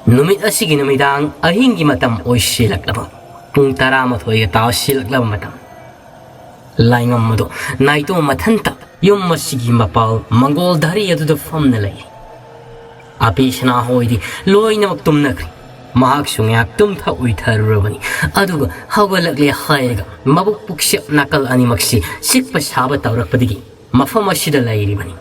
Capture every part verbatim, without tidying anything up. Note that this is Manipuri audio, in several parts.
ꯅꯨꯃꯤꯠ ꯑꯁꯤꯒꯤ ꯅꯨꯃꯤꯗꯥꯡ ꯑꯍꯤꯡꯒꯤ ꯃꯇꯝ ꯑꯣꯏꯁꯤꯜꯂꯛꯂꯕ, ꯄꯨꯡ ꯇꯔꯥꯃꯥꯊꯣꯏꯒ ꯇꯥꯁꯤꯜꯂꯛꯂꯕ ꯃꯇꯝ꯫ ꯂꯥꯏꯉꯝ ꯑꯗꯨ ꯅꯥꯏꯇꯣꯝ ꯃꯊꯟꯇ ꯌꯨꯝ ꯑꯁꯤꯒꯤ ꯃꯄꯥꯜ ꯃꯪꯒꯣꯜ ꯙꯔꯤ ꯑꯗꯨꯗ ꯐꯝꯅ ꯂꯩ꯫ ꯑꯄꯤ ꯁꯅꯥꯍꯣꯏꯗꯤ ꯂꯣꯏꯅꯃꯛ ꯇꯨꯝꯅꯈ꯭ꯔꯦ꯫ ꯃꯍꯥꯛꯁꯨ ꯉꯥꯏꯍꯥꯛ ꯇꯨꯝꯊ ꯎꯏꯊꯔꯨꯔꯕꯅꯤ꯫ ꯑꯗꯨꯒ ꯍꯧꯒꯠꯂꯛꯂꯦ ꯍꯥꯏꯔꯒ ꯃꯕꯨꯛ ꯄꯨꯛꯁꯦꯞ ꯅꯥꯀꯜ ꯑꯅꯤꯃꯛꯁꯤ ꯆꯤꯛꯄ ꯁꯥꯕ ꯇꯧꯔꯛꯄꯗꯒꯤ ꯃꯐꯝ ꯑꯁꯤꯗ ꯂꯩꯔꯤꯕꯅꯤ꯫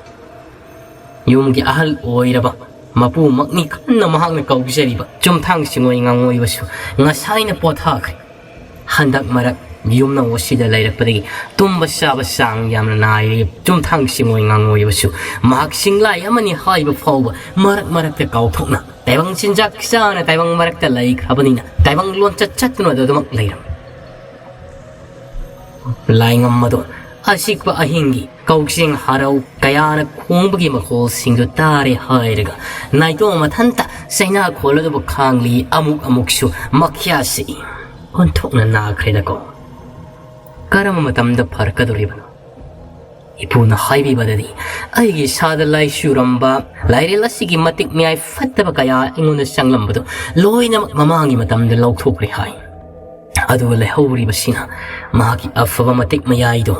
ꯌꯨꯝꯒꯤ ꯑꯍꯜ ꯑꯣꯏꯔꯕ ꯃꯄꯨꯃꯛꯅꯤ ꯀꯟꯅ ꯃꯍꯥꯛꯅ ꯀꯧꯖꯔꯤꯕ ꯆꯨꯝꯊꯥꯡ ꯁꯤꯡꯉꯣꯏ ꯉꯥꯉꯣꯏꯕꯁꯨ ꯉꯁꯥꯏꯅ ꯄꯣꯊꯥꯈ꯭ꯔꯦ꯫ ꯍꯟꯗꯛ ꯃꯔꯛ ꯌꯨꯝꯅꯧ ꯑꯁꯤꯗ ꯂꯩꯔꯛꯄꯗꯒꯤ ꯇꯨꯝꯕ ꯆꯥꯕ ꯆꯥꯡ ꯌꯥꯝꯅ ꯅꯥꯏꯔꯦ꯫ ꯆꯨꯝꯊꯥꯡ ꯁꯤꯡꯉꯣꯏ ꯉꯥꯉꯣꯏꯕꯁꯨ ꯃꯍꯥꯛ ꯁꯤꯡꯂꯥꯏ ꯑꯃꯅꯤ ꯍꯥꯏꯕ ꯐꯥꯎꯕ ꯃꯔꯛ ꯃꯔꯛꯇ ꯀꯥꯎꯊꯣꯛꯅ ꯇꯥꯏꯕꯪ ꯆꯤꯟꯖꯥꯛ ꯆꯥꯅ ꯇꯥꯏꯕꯪ ꯃꯔꯛꯇ ꯂꯩꯈ꯭ꯔꯕꯅꯤꯅ ꯇꯥꯏꯕꯪ ꯂꯣꯟꯆꯠ ꯆꯠꯇꯨꯅ ꯑꯗꯨꯃꯛ ꯂꯩꯔꯝꯃꯤ꯫ ꯂꯥꯏꯉꯝ ꯑꯗꯣ ꯑꯆꯤꯛꯄ ꯑꯍꯤꯡꯒꯤ ꯀꯧꯖꯦꯡ ꯍꯔꯥꯎ ꯀꯌꯥꯅ ꯈꯣꯡꯕꯒꯤ ꯃꯈꯣꯜꯁꯤꯡꯗꯨ ꯇꯥꯔꯦ ꯍꯥꯏꯔꯒ ꯅꯥꯏꯇꯣꯝ ꯃꯊꯟꯇ ꯆꯩꯅꯥ ꯈꯣꯜ ꯑꯗꯨꯕꯨ ꯈꯥꯡꯂꯤ꯫ ꯑꯃꯨꯛ ꯑꯃꯨꯛꯁꯨ ꯃꯈ꯭ꯌꯥꯁꯤ ꯑꯣꯟꯊꯣꯛꯅ ꯅꯥꯈ꯭ꯔꯦꯗꯀꯣ꯫ ꯀꯔꯝꯕ ꯃꯇꯝꯗ ꯐꯔꯛꯀꯗꯧꯔꯤꯕꯅꯣ? ꯏꯄꯨꯅ ꯍꯥꯏꯕꯤꯕꯗꯗꯤ ꯑꯩꯒꯤ ꯏꯁꯥꯗ ꯂꯥꯏ ꯆꯨꯔꯝꯕ, ꯂꯥꯏꯔꯦꯜ ꯑꯁꯤꯒꯤ ꯃꯇꯤꯛ ꯃꯌꯥꯏ ꯐꯠꯇꯕ ꯀꯌꯥ ꯑꯩꯉꯣꯟꯗ ꯆꯪꯂꯝꯕꯗꯨ ꯂꯣꯏꯅꯃꯛ ꯃꯃꯥꯡꯒꯤ ꯃꯇꯝꯗ ꯂꯧꯊꯣꯛꯈ꯭ꯔꯦ ꯍꯥꯏ꯫ ꯑꯗꯨꯒ ꯂꯩꯍꯧꯔꯤꯕꯁꯤꯅ ꯃꯍꯥꯛꯀꯤ ꯑꯐꯕ ꯃꯇꯤꯛ ꯃꯌꯥꯏꯗꯨ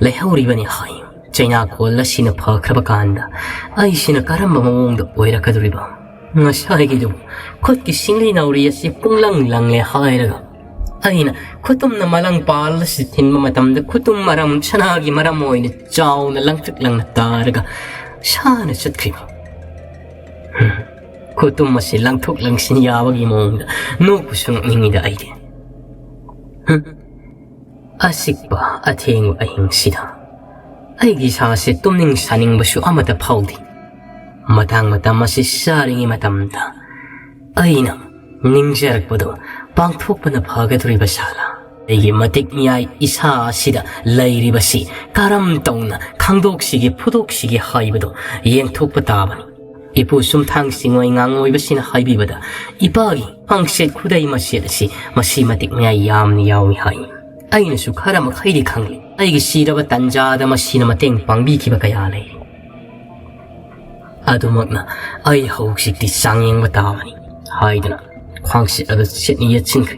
ꯂꯩꯍꯧꯔꯤꯕꯅꯤ ꯍꯥꯏ꯫ ꯆꯩꯅꯥꯈꯣꯜ ꯑꯁꯤꯅ ꯐꯈ꯭ꯔꯕ ꯀꯥꯟꯗ ꯑꯩꯁꯤꯅ ꯀꯔꯝꯕ ꯃꯑꯣꯡꯗ ꯑꯣꯏꯔꯛꯀꯗꯧꯔꯤꯕ? ꯉꯁꯥꯏꯒꯤꯗꯨ ꯈꯨꯠꯀꯤ ꯁꯤꯡꯂꯤ ꯅꯥꯎꯔꯤ ꯑꯁꯤ ꯄꯨꯡꯂꯪ ꯂꯪꯂꯦ ꯍꯥꯏꯔꯒ ꯑꯩꯅ ꯈꯨꯇꯨꯝꯅ ꯃꯂꯪ ꯄꯥꯜ ꯑꯁꯤ ꯊꯤꯟꯕ ꯃꯇꯝꯗ ꯈꯨꯇꯨꯝ ꯃꯔꯝ ꯁꯅꯥꯒꯤ ꯃꯔꯝ ꯑꯣꯏꯅ ꯆꯥꯎꯅ ꯂꯪꯇ꯭ꯔꯤꯛ ꯂꯪꯅ ꯇꯥꯔꯒ ꯁꯥꯅ ꯆꯠꯈ꯭ꯔꯤꯕ꯫ ꯈꯨꯇꯨꯝ ꯑꯁꯤ ꯂꯪꯊꯣꯛ ꯂꯪꯁꯤꯟ ꯌꯥꯕꯒꯤ ꯃꯑꯣꯡꯗ ꯅꯣꯛꯄꯁꯨ ꯅꯣꯛꯅꯤꯡꯉꯤꯗ ꯑꯩꯗꯤ꯫ ꯍꯝ꯫ ꯑꯆꯤꯛꯄ ꯑꯊꯦꯡꯕ ꯑꯍꯤꯡꯁꯤꯗ ꯑꯩꯒꯤ ꯏꯁꯥꯁꯦ ꯇꯨꯝꯅꯤꯡ ꯁꯥꯅꯤꯡꯕꯁꯨ ꯑꯃꯠꯇ ꯐꯥꯎꯗꯦ꯫ ꯃꯇꯥꯡ ꯃꯇꯝ ꯑꯁꯤ ꯆꯥꯔꯤꯉꯩ ꯃꯇꯝꯗ ꯑꯩꯅ ꯅꯤꯡꯖꯔꯛꯄꯗꯣ ꯄꯥꯡꯊꯣꯛꯄꯅ ꯐꯒꯗꯧꯔꯤꯕ ꯁꯥꯂꯥ? ꯑꯩꯒꯤ ꯃꯇꯤꯛ ꯃꯌꯥꯏ ꯏꯁꯥ ꯑꯁꯤꯗ ꯂꯩꯔꯤꯕꯁꯤ ꯀꯔꯝ ꯇꯧꯅ ꯈꯪꯗꯣꯛꯁꯤꯒꯦ, ꯐꯨꯗꯣꯛꯁꯤꯒꯦ ꯍꯥꯏꯕꯗꯣ ꯌꯦꯡꯊꯣꯛꯄ ꯇꯥꯕꯅꯤ꯫ ꯏꯄꯨ ꯁꯨꯝꯊꯥꯡ ꯁꯤꯡꯉꯣꯏ ꯉꯥꯉꯣꯏꯕꯁꯤꯅ ꯍꯥꯏꯕꯤꯕꯗ ꯏꯄꯥꯒꯤ ꯄꯪꯁꯦꯠ ꯈꯨꯗꯩ ꯃꯁꯦꯠ ꯑꯁꯤ ꯃꯁꯤ ꯃꯇꯤꯛ ꯃꯌꯥꯏ ꯌꯥꯝꯅ ꯌꯥꯎꯏ ꯍꯥꯏ꯫ ꯑꯩꯅꯁꯨ ꯈꯔ ꯃꯈꯩꯗꯤ ꯈꯪꯂꯤ꯫ ꯑꯩꯒꯤ ꯁꯤꯔꯕ ꯇꯟꯖꯥꯗ ꯃꯁꯤꯅ ꯃꯇꯦꯡ ꯄꯥꯡꯕꯤꯈꯤꯕ ꯀꯌꯥ ꯂꯩ꯫ ꯑꯗꯨꯃꯛꯅ ꯑꯩ ꯍꯧꯖꯤꯛꯇꯤ ꯆꯥꯡꯌꯦꯡꯕ ꯇꯥꯕꯅꯤ꯫ ꯍꯥꯏꯗꯨꯅ ꯈ꯭ꯋꯥꯡꯁꯤꯠ ꯑꯗꯨ ꯁꯤꯠꯅ ꯌꯦꯠꯁꯤꯟꯈ꯭ꯔꯦ꯫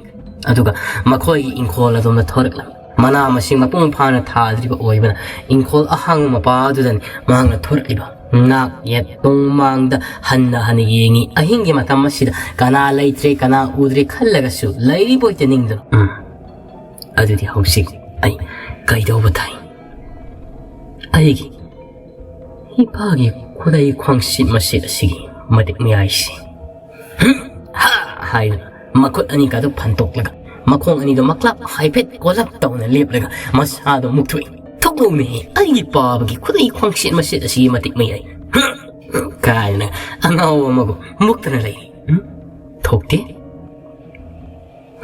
ꯑꯗꯨꯒ ꯃꯈꯣꯏꯒꯤ ꯏꯪꯈꯣꯜ ꯑꯗꯣꯝꯗ ꯊꯣꯔꯛꯂꯝꯃꯤ꯫ ꯃꯅꯥ ꯃꯁꯤꯡ ꯃꯄꯨꯡ ꯐꯥꯅ ꯊꯥꯗ꯭ꯔꯤꯕ ꯑꯣꯏꯕꯅ ꯏꯪꯈꯣꯜ ꯑꯍꯥꯡꯕ ꯃꯄꯥ ꯑꯗꯨꯗꯅꯤ ꯃꯍꯥꯛꯅ ꯊꯣꯔꯛꯂꯤꯕ꯫ ꯅꯥꯛ ꯌꯦꯠ ꯇꯨꯡ ꯃꯥꯡꯗ ꯍꯟꯅ ꯍꯟꯅ ꯌꯦꯡꯉꯤ꯫ ꯑꯍꯤꯡꯒꯤ ꯃꯇꯝ ꯑꯁꯤꯗ ꯀꯅꯥ ꯂꯩꯇ꯭ꯔꯦ, ꯀꯅꯥ ꯎꯗ꯭ꯔꯦ ꯈꯜꯂꯒꯁꯨ ꯂꯩꯔꯤꯕꯣꯏꯇ ꯅꯤꯡꯗꯨꯅ, "ꯎꯝ, ꯑꯗꯨꯗꯤ ꯍꯧꯖꯤꯛ ꯑꯩ ꯀꯩꯗꯧꯕ ꯇꯥꯏ? ꯑꯩꯒꯤ ꯏꯄꯥꯒꯤ ꯈꯨꯗꯩ ꯈ꯭ꯋꯥꯡꯁꯤꯠ ꯃꯁꯤꯠ ꯑꯁꯤꯒꯤ ꯃꯇꯤꯛ ꯃꯌꯥꯏꯁꯤ"꯫ "ꯍꯝ! ꯍꯥ!" ꯍꯥꯏꯗꯨꯅ ꯃꯈꯨꯠ ꯑꯅꯤꯒꯗꯨ ꯐꯟꯇꯣꯛꯂꯒ, ꯃꯈꯣꯡ ꯑꯅꯤꯗꯨ ꯃꯀ꯭ꯂꯞ ꯍꯥꯏꯐꯦꯠ ꯀꯣꯜꯂꯞ ꯇꯧꯅ ꯂꯦꯞꯂꯒ ꯃꯁꯥꯗꯨ ꯃꯨꯛꯊꯣꯛꯏ꯫ "ꯊꯣꯛꯂꯛꯎꯅꯦꯍꯦ, ꯑꯩꯒꯤ ꯄꯥꯕꯒꯤ ꯈꯨꯗꯩ ꯈ꯭ꯋꯥꯡꯁꯤꯠ ꯃꯁꯤꯠ ꯑꯁꯤꯒꯤ ꯃꯇꯤꯛ ꯃꯌꯥꯏ" ꯀꯥꯏꯅ ꯑꯉꯥꯎꯕ ꯑꯃꯒꯨꯝ ꯃꯨꯛꯇꯅ ꯂꯩꯔꯤ꯫ "ꯎꯝ? ꯊꯣꯛꯇꯦ?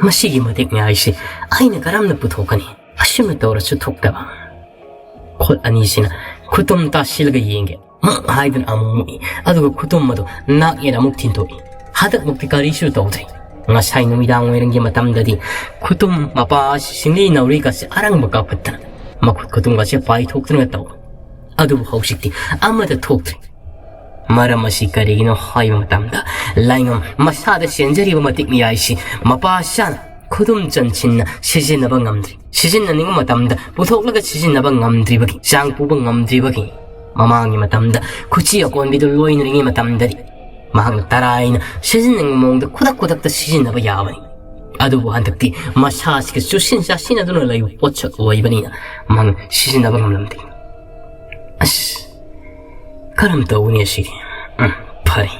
ꯃꯁꯤꯒꯤ ꯃꯇꯤꯛ ꯃꯌꯥꯏꯁꯤ ꯑꯩꯅ ꯀꯔꯝꯅ ꯄꯨꯊꯣꯛꯀꯅꯤ? ꯑꯁꯨꯝꯅ ꯇꯧꯔꯁꯨ ꯊꯣꯛꯇꯕ"꯫ ꯈꯨꯠ ꯑꯅꯤꯁꯤꯅ ꯈꯨꯇꯨꯝ ꯇꯥꯁꯤꯜꯂꯒ ꯌꯦꯡꯒꯦ꯫ "ꯎꯝ" ꯍꯥꯏꯗꯨꯅ ꯑꯃꯨꯛ ꯃꯨꯛꯏ, ꯑꯗꯨꯒ ꯈꯨꯇꯨꯝ ꯑꯗꯨ ꯅꯥꯛ ꯌꯦꯠ ꯑꯃꯨꯛ ꯊꯤꯟꯗꯣꯛꯏ꯫ ꯍꯟꯗꯛꯃꯛꯇꯤ ꯀꯔꯤꯁꯨ ꯇꯧꯗ꯭ꯔꯦ꯫ ꯉꯁꯥꯏ ꯅꯨꯃꯤꯗꯥꯡ ꯋꯥꯏꯔꯝꯒꯤ ꯃꯇꯝꯗꯗꯤ ꯈꯨꯇꯨꯝ ꯃꯄꯥ ꯑꯁꯤ ꯁꯤꯡꯂꯤ ꯅꯥꯎꯔꯤꯒꯁꯦ ꯑꯔꯪꯕ ꯀꯥꯞꯈꯠꯇꯅ ꯃꯈꯨꯠ ꯈꯨꯇꯨꯝꯒꯁꯦ ꯄꯥꯏꯊꯣꯛꯇꯨꯅ ꯇꯧꯏ꯫ ꯑꯗꯨꯕꯨ ꯍꯧꯖꯤꯛꯇꯤ ꯑꯃꯠꯇ ꯊꯣꯛꯇ꯭ꯔꯦ꯫ ꯃꯔꯝ ꯑꯁꯤ ꯀꯔꯤꯒꯤꯅꯣ ꯍꯥꯏꯕ ꯃꯇꯝꯗ, ꯂꯥꯏꯉꯝ ꯃꯁꯥꯗ ꯆꯦꯟꯖꯔꯤꯕ ꯃꯇꯤꯛ ꯃꯌꯥꯏꯁꯤ ꯃꯄꯥ ꯁꯥꯅ ꯈꯨꯗꯨꯝ ꯆꯟꯁꯤꯟꯅ ꯁꯤꯖꯤꯟꯅꯕ ꯉꯝꯗ꯭ꯔꯤ꯫ ꯁꯤꯖꯤꯟꯅꯅꯤꯡꯕ ꯃꯇꯝꯗ ꯄꯨꯊꯣꯛꯂꯒ ꯁꯤꯖꯤꯟꯅꯕ ꯉꯝꯗ꯭ꯔꯤꯕꯒꯤ, ꯆꯥꯡ ꯄꯨꯕ ꯉꯝꯗ꯭ꯔꯤꯕꯒꯤ, ꯃꯃꯥꯡꯒꯤ ꯃꯇꯝꯗ ꯈꯨꯠꯁꯤ ꯑꯀꯣꯟꯕꯤꯗꯨ ꯂꯣꯏꯅꯔꯤꯉꯩ ꯃꯇꯝꯗꯗꯤ ꯃꯍꯥꯛꯅ ꯇꯔꯥꯏꯅ ꯁꯤꯖꯤꯟꯅꯅꯤꯡꯕ ꯃꯑꯣꯡꯗ ꯈꯨꯗꯛ ꯈꯨꯗꯛꯇ ꯁꯤꯖꯤꯟꯅꯕ ꯌꯥꯕꯅꯤ꯫ ꯑꯗꯨꯕꯨ ꯍꯟꯗꯛꯇꯤ ꯃꯁꯥꯁꯤꯒ ꯆꯨꯁꯤꯟ ꯆꯥꯁꯤꯟꯅꯗꯨꯅ ꯂꯩꯕ ꯄꯣꯠꯁꯛ ꯑꯣꯏꯕꯅꯤꯅ ꯃꯍꯥꯛꯅ ꯁꯤꯖꯤꯟꯅꯕ ꯉꯝꯂꯝꯗꯦ꯫ ꯑꯁ, ꯀꯔꯝ ꯇꯧꯒꯅꯤ ꯑꯁꯤꯗꯤ? ꯎꯝ, ꯐꯔꯦ꯫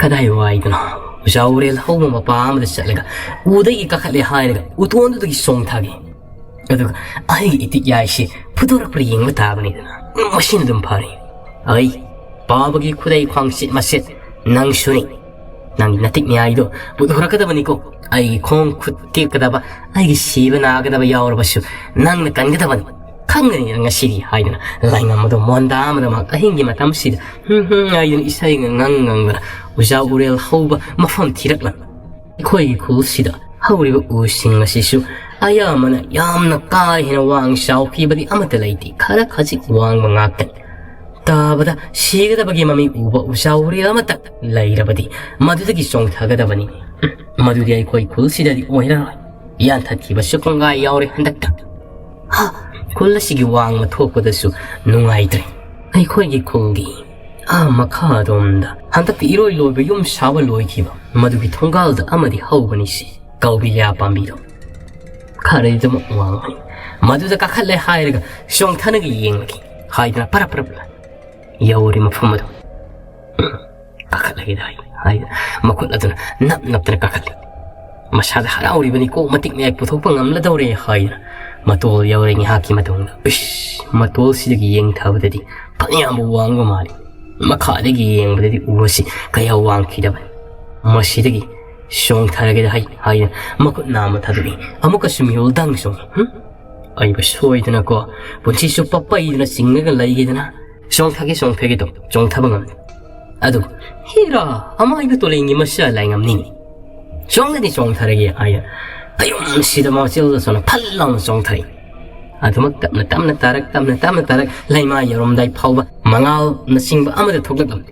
ꯀꯗꯥꯏ ꯋꯥꯏꯗꯅꯣ ꯎꯖꯥ ꯎꯔꯦꯜ ꯍꯧꯕ ꯃꯄꯥ ꯑꯃꯗ ꯆꯠꯂꯒ ꯎꯗꯒꯤ ꯀꯥꯈꯠꯂꯦ ꯍꯥꯏꯔꯒ ꯎꯇꯣꯟꯗꯨꯗꯒꯤ ꯆꯣꯡꯊꯒꯦ꯫ ꯑꯗꯨꯒ ꯑꯩꯒꯤ ꯏꯇꯤꯛ ꯌꯥꯏꯁꯤ ꯐꯨꯗꯣꯔꯛꯄ꯭ꯔꯥ ꯌꯦꯡꯕ ꯇꯥꯕꯅꯤꯗꯅ꯫ ꯃꯁꯤꯅ ꯑꯗꯨꯝ ꯐꯔꯦ꯫ ꯑꯩ ꯄꯥꯕꯒꯤ ꯈꯨꯗꯩ ꯈ꯭ꯋꯥꯡꯆꯤꯠ ꯃꯆꯦꯠ ꯅꯪꯁꯨꯅꯤ꯫ ꯅꯪꯒꯤ ꯅꯇꯤꯛ ꯃꯌꯥꯏꯗꯣ ꯄꯨꯊꯣꯔꯛꯀꯗꯕꯅꯤꯀꯣ꯫ ꯑꯩꯒꯤ ꯈꯣꯡ ꯈꯨꯠ ꯇꯦꯛꯀꯗꯕ, ꯑꯩꯒꯤ ꯁꯤꯕ ꯅꯥꯒꯗꯕ ꯌꯥꯎꯔꯕꯁꯨ ꯅꯪꯅ ꯀꯟꯒꯗꯕꯅꯤ꯫ ꯈꯪꯒꯅꯤꯗꯅ ꯉꯁꯤꯗꯤ ꯍꯥꯏꯗꯅ ꯂꯥꯏꯉꯝ ꯑꯗꯣ ꯃꯣꯟꯗꯥ ꯑꯃꯗ ꯃꯍꯥꯛ ꯑꯍꯤꯡꯒꯤ ꯃꯇꯝꯁꯤꯗ ꯍꯨꯝ ꯍꯨꯝ ꯍꯥꯏꯗꯨꯅ ꯏꯁꯩꯒ ꯉꯪ ꯉꯪꯗꯅ ꯎꯖꯥ ꯎꯔꯦꯜ ꯍꯧꯕ ꯃꯐꯝ ꯊꯤꯔꯛꯂꯝꯃꯤ꯫ ꯑꯩꯈꯣꯏꯒꯤ ꯈꯨꯜꯁꯤꯗ ꯍꯧꯔꯤꯕ ꯎꯁꯤꯡ ꯑꯁꯤꯁꯨ ꯑꯌꯥꯝꯕꯅ ꯌꯥꯝꯅ ꯀꯥ ꯍꯦꯟꯅ ꯋꯥꯡ ꯆꯥꯎꯈꯤꯕꯗꯤ ꯑꯃꯠꯇ ꯂꯩꯇꯦ꯫ ꯈꯔ ꯈꯖꯤꯛ ꯋꯥꯡꯕ ꯉꯥꯛꯇꯅꯤ꯫ ꯇꯥꯕꯗ ꯁꯤꯒꯗꯕꯒꯤ ꯃꯃꯤ ꯎꯕ ꯎꯖꯥꯎꯔꯤ ꯑꯃꯇ ꯂꯩꯔꯕꯗꯤ ꯃꯗꯨꯗꯒꯤ ꯆꯣꯡꯊꯒꯗꯕꯅꯤ꯫ ꯃꯗꯨꯗꯤ ꯑꯩꯈꯣꯏ ꯈꯨꯜꯁꯤꯗꯗꯤ ꯑꯣꯏꯔꯔꯣꯏ꯫ ꯌꯥꯟꯊꯠꯈꯤꯕꯁꯨ ꯀꯣꯡꯒꯥꯏ ꯌꯥꯎꯔꯦ ꯍꯟꯗꯛꯇ꯫ ꯍꯥ, ꯈꯨꯜ ꯑꯁꯤꯒꯤ ꯋꯥꯡꯃ ꯊꯣꯛꯄꯗꯁꯨ ꯅꯨꯡꯉꯥꯏꯇ꯭ꯔꯦ꯫ ꯑꯩꯈꯣꯏꯒꯤ ꯈꯨꯜꯒꯤ ꯑꯥ ꯃꯈꯥꯔꯣꯝꯗ ꯍꯟꯗꯛꯇꯤ ꯏꯔꯣꯏ ꯂꯣꯏꯕ ꯌꯨꯝ ꯁꯥꯕ ꯂꯣꯏꯈꯤꯕ ꯃꯗꯨꯒꯤ ꯊꯣꯡꯒꯥꯜꯗ ꯑꯃꯗꯤ ꯍꯧꯕꯅꯤꯁꯦ꯫ ꯀꯧꯕꯤꯂꯥ ꯄꯥꯝꯕꯤꯗꯣ ꯈꯔꯗꯤ ꯑꯗꯨꯃꯛ ꯋꯥꯡꯕꯅꯤ꯫ ꯃꯗꯨꯗ ꯀꯥꯈꯠꯂꯦ ꯍꯥꯏꯔꯒ ꯆꯣꯡꯊꯅꯒ ꯌꯦꯡꯂꯒꯦ ꯍꯥꯏꯗꯅ ꯄꯔꯞ ꯄꯔꯞ ꯌꯧꯔꯦ ꯃꯐꯝ ꯑꯗꯨ꯫ ꯀꯥꯈꯠꯂꯒꯦꯗ ꯍꯥꯏ ꯍꯥꯏꯗꯅ ꯃꯈꯨꯠ ꯑꯗꯨꯅ ꯅꯞ ꯅꯞꯇꯅ ꯀꯥꯈꯠꯂꯤ꯫ ꯃꯁꯥꯗ ꯍꯔꯥꯎꯔꯤꯕꯅꯤꯀꯣ, ꯃꯇꯤꯛ ꯃꯌꯥꯏ ꯄꯨꯊꯣꯛꯄ ꯉꯝꯂꯗꯧꯔꯦ ꯍꯥꯏꯗꯅ ꯃꯇꯣꯜ ꯌꯧꯔꯦ꯫ ꯉꯥꯏꯍꯥꯛꯀꯤ ꯃꯇꯨꯡꯗ ꯏꯁ, ꯃꯇꯣꯜꯁꯤꯗꯒꯤ ꯌꯦꯡꯊꯕꯗꯗꯤ ꯐꯅꯌꯥꯝꯕ ꯋꯥꯡꯕ ꯃꯥꯜꯂꯤ꯫ ꯃꯈꯥꯗꯒꯤ ꯌꯦꯡꯕꯗꯗꯤ ꯎꯕꯁꯤ ꯀꯌꯥ ꯋꯥꯡꯈꯤꯗꯕꯅꯤ꯫ ꯃꯁꯤꯗꯒꯤ ꯆꯣꯡꯊꯔꯒꯦꯗ ꯍꯥꯏ ꯍꯥꯏꯗꯅ ꯃꯈꯨꯠ ꯅꯥꯝꯃ ꯊꯥꯗꯣꯛꯏ꯫ ꯑꯃꯨꯛꯀꯁꯨ ꯃꯤꯍꯨꯜ ꯗꯪ ꯆꯣꯡꯉꯤ꯫ ꯍꯨꯝ? ꯑꯩꯕꯨ ꯁꯣꯏꯗꯅꯀꯣ ꯄꯨꯟꯁꯤ ꯆꯨꯞꯄ ꯄꯩꯗꯨꯅ ꯆꯤꯡꯉꯒ ꯂꯩꯒꯦꯗꯅ ꯆꯣꯡꯊꯒꯦ ꯆꯣꯡꯊꯒꯦ ꯇꯧ ꯆꯣꯡꯊꯕ ꯉꯝꯗꯦ꯫ ꯑꯗꯨ ꯍꯤꯔꯥ ꯑꯃꯥꯏꯕ ꯇꯣꯂꯦꯟꯒꯤ ꯃꯆꯥ ꯂꯥꯏꯉꯝꯅꯤꯅꯤ꯫ ꯆꯣꯡꯂꯗꯤ ꯆꯣꯡꯊꯔꯒꯦ ꯍꯥꯏꯅ ꯑꯌꯨꯝꯁꯤꯗ ꯃꯥꯆꯤꯜꯗ ꯁꯣꯟꯅ ꯐꯜ ꯂꯥꯎꯅ ꯆꯣꯡꯊꯔꯛꯏ꯫ ꯑꯗꯨꯃꯛ ꯇꯞꯅ ꯇꯞꯅ ꯇꯥꯔꯛ ꯇꯞꯅ ꯇꯞꯅ ꯇꯥꯔꯛ ꯂꯩꯃꯥꯏ ꯌꯧꯔꯝꯗꯥꯏ ꯐꯥꯎꯕ ꯃꯉꯥꯜꯅꯆꯤꯡꯕ ꯑꯃꯗ ꯊꯣꯛꯂꯛꯂꯝꯗꯦ꯫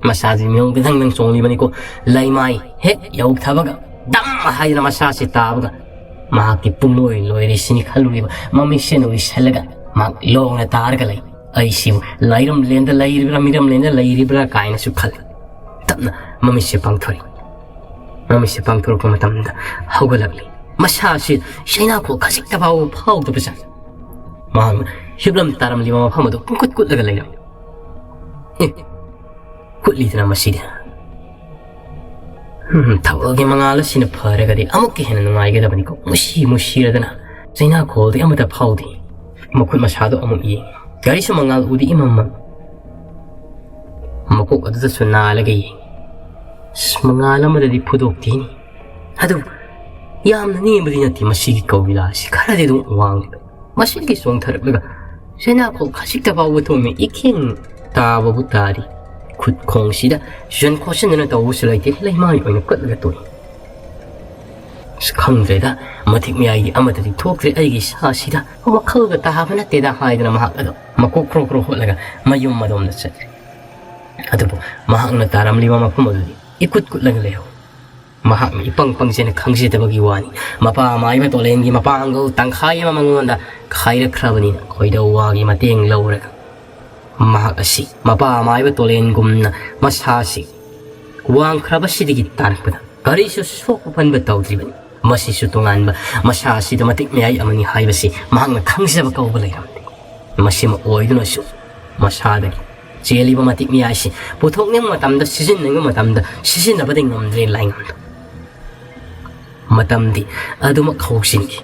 ꯃꯁꯥꯁꯤ ꯃꯤꯑꯣꯡ ꯈꯤꯇꯪꯗꯪ ꯆꯣꯡꯂꯤꯕꯅꯤꯀꯣ꯫ ꯂꯩꯃꯥꯏ ꯍꯦꯛ ꯌꯧꯊꯕꯒ ꯗꯝ ꯍꯥꯏꯗꯅ ꯃꯁꯥꯁꯤ ꯇꯥꯕꯒ ꯃꯍꯥꯛꯀꯤ ꯄꯨꯡꯂꯣꯏ ꯂꯣꯏꯔꯦ ꯁꯤꯅꯤ ꯈꯜꯂꯨꯔꯤꯕ ꯃꯃꯤꯠꯁꯦ ꯎꯏꯁꯜꯂꯒ ꯃꯍꯥꯛ ꯂꯣꯡꯅ ꯇꯥꯔꯒ ꯂꯩ꯫ ꯑꯩꯁꯤꯕꯨ ꯂꯥꯏꯔꯝꯂꯦꯟꯗ ꯂꯩꯔꯤꯕ꯭ꯔꯥ ꯃꯤꯔꯝꯂꯦꯟꯗ ꯂꯩꯔꯤꯕ꯭ꯔꯥ ꯀꯥꯏꯅꯁꯨ ꯈꯜꯂꯤ꯫ ꯇꯞꯅ ꯃꯃꯤꯠꯁꯦ ꯄꯥꯡꯊꯣꯔꯛꯏ꯫ ꯃꯃꯤꯠꯁꯦ ꯄꯥꯡꯊꯣꯔꯛꯄ ꯃꯇꯝꯗ ꯍꯧꯒꯠꯂꯛꯂꯤ꯫ ꯃꯁꯥꯁꯤ ꯆꯩꯅꯥꯈꯣꯛ ꯈꯖꯤꯛꯇ ꯐꯥꯎꯕ ꯐꯥꯎꯗꯕ ꯖꯥꯠ꯫ ꯃꯍꯥꯛꯅ ꯍꯤꯞꯂꯝ ꯇꯥꯔꯝꯂꯤꯕ ꯃꯐꯝ ꯑꯗꯨ ꯄꯨꯡꯀꯨꯠ ꯀꯨꯠꯂꯒ ꯂꯩꯔꯝꯃꯤ꯫ ꯑꯦ, ꯀꯨꯠꯂꯤꯗꯅ ꯃꯁꯤꯗꯤ꯫ ꯎꯝ, ꯊꯥꯕꯜꯒꯤ ꯃꯉꯥꯜ ꯑꯁꯤꯅ ꯐꯔꯒꯗꯤ ꯑꯃꯨꯛꯀ ꯍꯦꯟꯅ ꯅꯨꯡꯉꯥꯏꯒꯗꯕꯅꯤꯀꯣ꯫ ꯃꯨꯁꯤ ꯃꯨꯁꯤꯔꯗꯅ ꯆꯩꯅꯥꯈꯣꯜꯗꯤ ꯑꯃꯠꯇ ꯐꯥꯎꯗꯦ꯫ ꯃꯈꯨꯠ ꯃꯁꯥꯗꯣ ꯑꯃꯨꯛ ꯌꯦꯡ꯫ ꯀꯔꯤꯁꯨ ꯃꯉꯥꯜ ꯎꯗꯦ ꯏꯃꯝ ꯃꯝ꯫ ꯃꯀꯣꯛ ꯑꯗꯨꯗꯁꯨ ꯅꯥꯜꯂꯒ ꯌꯦꯡ꯫ ꯑꯁ, ꯃꯉꯥꯜ ꯑꯃꯗꯗꯤ ꯐꯨꯗꯣꯛꯇꯦꯅꯤ꯫ ꯑꯗꯨꯕꯨ ꯌꯥꯝꯅ ꯅꯦꯝꯕꯗꯤ ꯅꯠꯇꯦ ꯃꯁꯤꯒꯤ ꯀꯧꯕꯤꯂꯥ ꯑꯁꯤ꯫ ꯈꯔꯗꯤ ꯑꯗꯨꯝ ꯋꯥꯡꯂꯤꯕ꯫ ꯃꯁꯤꯗꯒꯤ ꯆꯣꯡꯊꯔꯛꯂꯒ ꯆꯩꯅꯥꯈꯣꯜ ꯈꯖꯤꯛꯇ ꯐꯥꯎꯕ ꯊꯣꯝꯃꯤ꯫ ꯏꯈꯦꯡ ꯇꯥꯕꯕꯨ ꯇꯥꯔꯤ꯫ ꯈꯨꯠ ꯈꯣꯡꯁꯤꯗ ꯁꯨꯖꯟ ꯈꯣꯠꯆꯟꯗꯅ ꯇꯧꯕꯁꯨ ꯂꯩꯇꯦ꯫ ꯂꯩꯃꯥꯏ ꯑꯣꯏꯅ ꯀꯠꯂꯒ ꯇꯣꯛꯏ꯫ "ꯑꯁ, ꯈꯪꯗ꯭ꯔꯦꯗ, ꯃꯊꯤꯛ ꯃꯌꯥꯏꯗꯤ ꯑꯃꯠꯇꯗꯤ ꯊꯣꯛꯇ꯭ꯔꯦ ꯑꯩꯒꯤ ꯏꯁꯥꯁꯤꯗ, ꯋꯥꯈꯜꯒ ꯇꯥꯕ ꯅꯠꯇꯦꯗ" ꯍꯥꯏꯗꯅ ꯃꯍꯥꯛ ꯑꯗꯣ ꯃꯀꯣꯛ ꯈ꯭ꯔꯣ ꯈ꯭ꯔꯣ ꯍꯣꯠꯂꯒ ꯃꯌꯨꯝ ꯑꯗꯣꯝꯗ ꯆꯠꯈ꯭ꯔꯦ꯫ ꯑꯗꯨꯕꯨ ꯃꯍꯥꯛꯅ ꯇꯥꯔꯝꯂꯤꯕ ꯃꯐꯝ ꯑꯗꯨꯗꯤ ꯏꯀꯨꯠ ꯀꯨꯠꯂꯒ ꯂꯩꯍꯧ꯫ ꯃꯍꯥꯛꯅ ꯏꯄꯪ ꯄꯪꯖꯅ ꯈꯪꯖꯗꯕꯒꯤ ꯋꯥꯅꯤ꯫ ꯃꯄꯥ ꯃꯥꯏꯕ ꯇꯣꯂꯦꯟꯒꯤ ꯃꯄꯥꯡꯒꯜ ꯇꯪꯈꯥꯏ ꯑꯃ ꯃꯉꯣꯟꯗ ꯈꯥꯏꯔꯛꯈ꯭ꯔꯕꯅꯤꯅ ꯈꯣꯏꯗꯧ ꯋꯥꯒꯤ ꯃꯇꯦꯡ ꯂꯧꯔꯒ ꯃꯍꯥꯛ ꯑꯁꯤ ꯃꯄꯥ ꯃꯥꯏꯕ ꯇꯣꯂꯦꯟꯒꯨꯝꯅ ꯃꯁꯥꯁꯤ ꯋꯥꯡꯈ꯭ꯔꯕꯁꯤꯗꯒꯤ ꯇꯥꯔꯛꯄꯗ ꯀꯔꯤꯁꯨ ꯁꯣꯛꯄ ꯄꯟꯕ ꯇꯧꯗ꯭ꯔꯤꯕꯅꯤ꯫ ꯃꯁꯤꯁꯨ ꯇꯣꯉꯥꯟꯕ ꯃꯁꯥ ꯑꯁꯤꯗ ꯃꯇꯤꯛ ꯃꯌꯥꯏ ꯑꯃꯅꯤ ꯍꯥꯏꯕꯁꯤ ꯃꯍꯥꯛꯅ ꯈꯪꯖꯕ ꯀꯧꯕ ꯂꯩꯔꯝꯗꯦ꯫ ꯃꯁꯤꯃ ꯑꯣꯏꯗꯨꯅꯁꯨ ꯃꯁꯥꯗꯒꯤ ꯆꯦꯜꯂꯤꯕ ꯃꯇꯤꯛ ꯃꯌꯥꯏꯁꯤ ꯄꯨꯊꯣꯛꯅꯤꯡꯕ ꯃꯇꯝꯗ, ꯁꯤꯖꯤꯟꯅꯅꯤꯡꯕ ꯃꯇꯝꯗ ꯁꯤꯖꯤꯟꯅꯕꯗꯤ ꯉꯝꯗ꯭ꯔꯦ ꯂꯥꯏꯉꯝꯗꯣ꯫ ꯃꯇꯝꯗꯤ ꯑꯗꯨꯃꯛ ꯍꯧꯁꯤꯟꯈꯤ꯫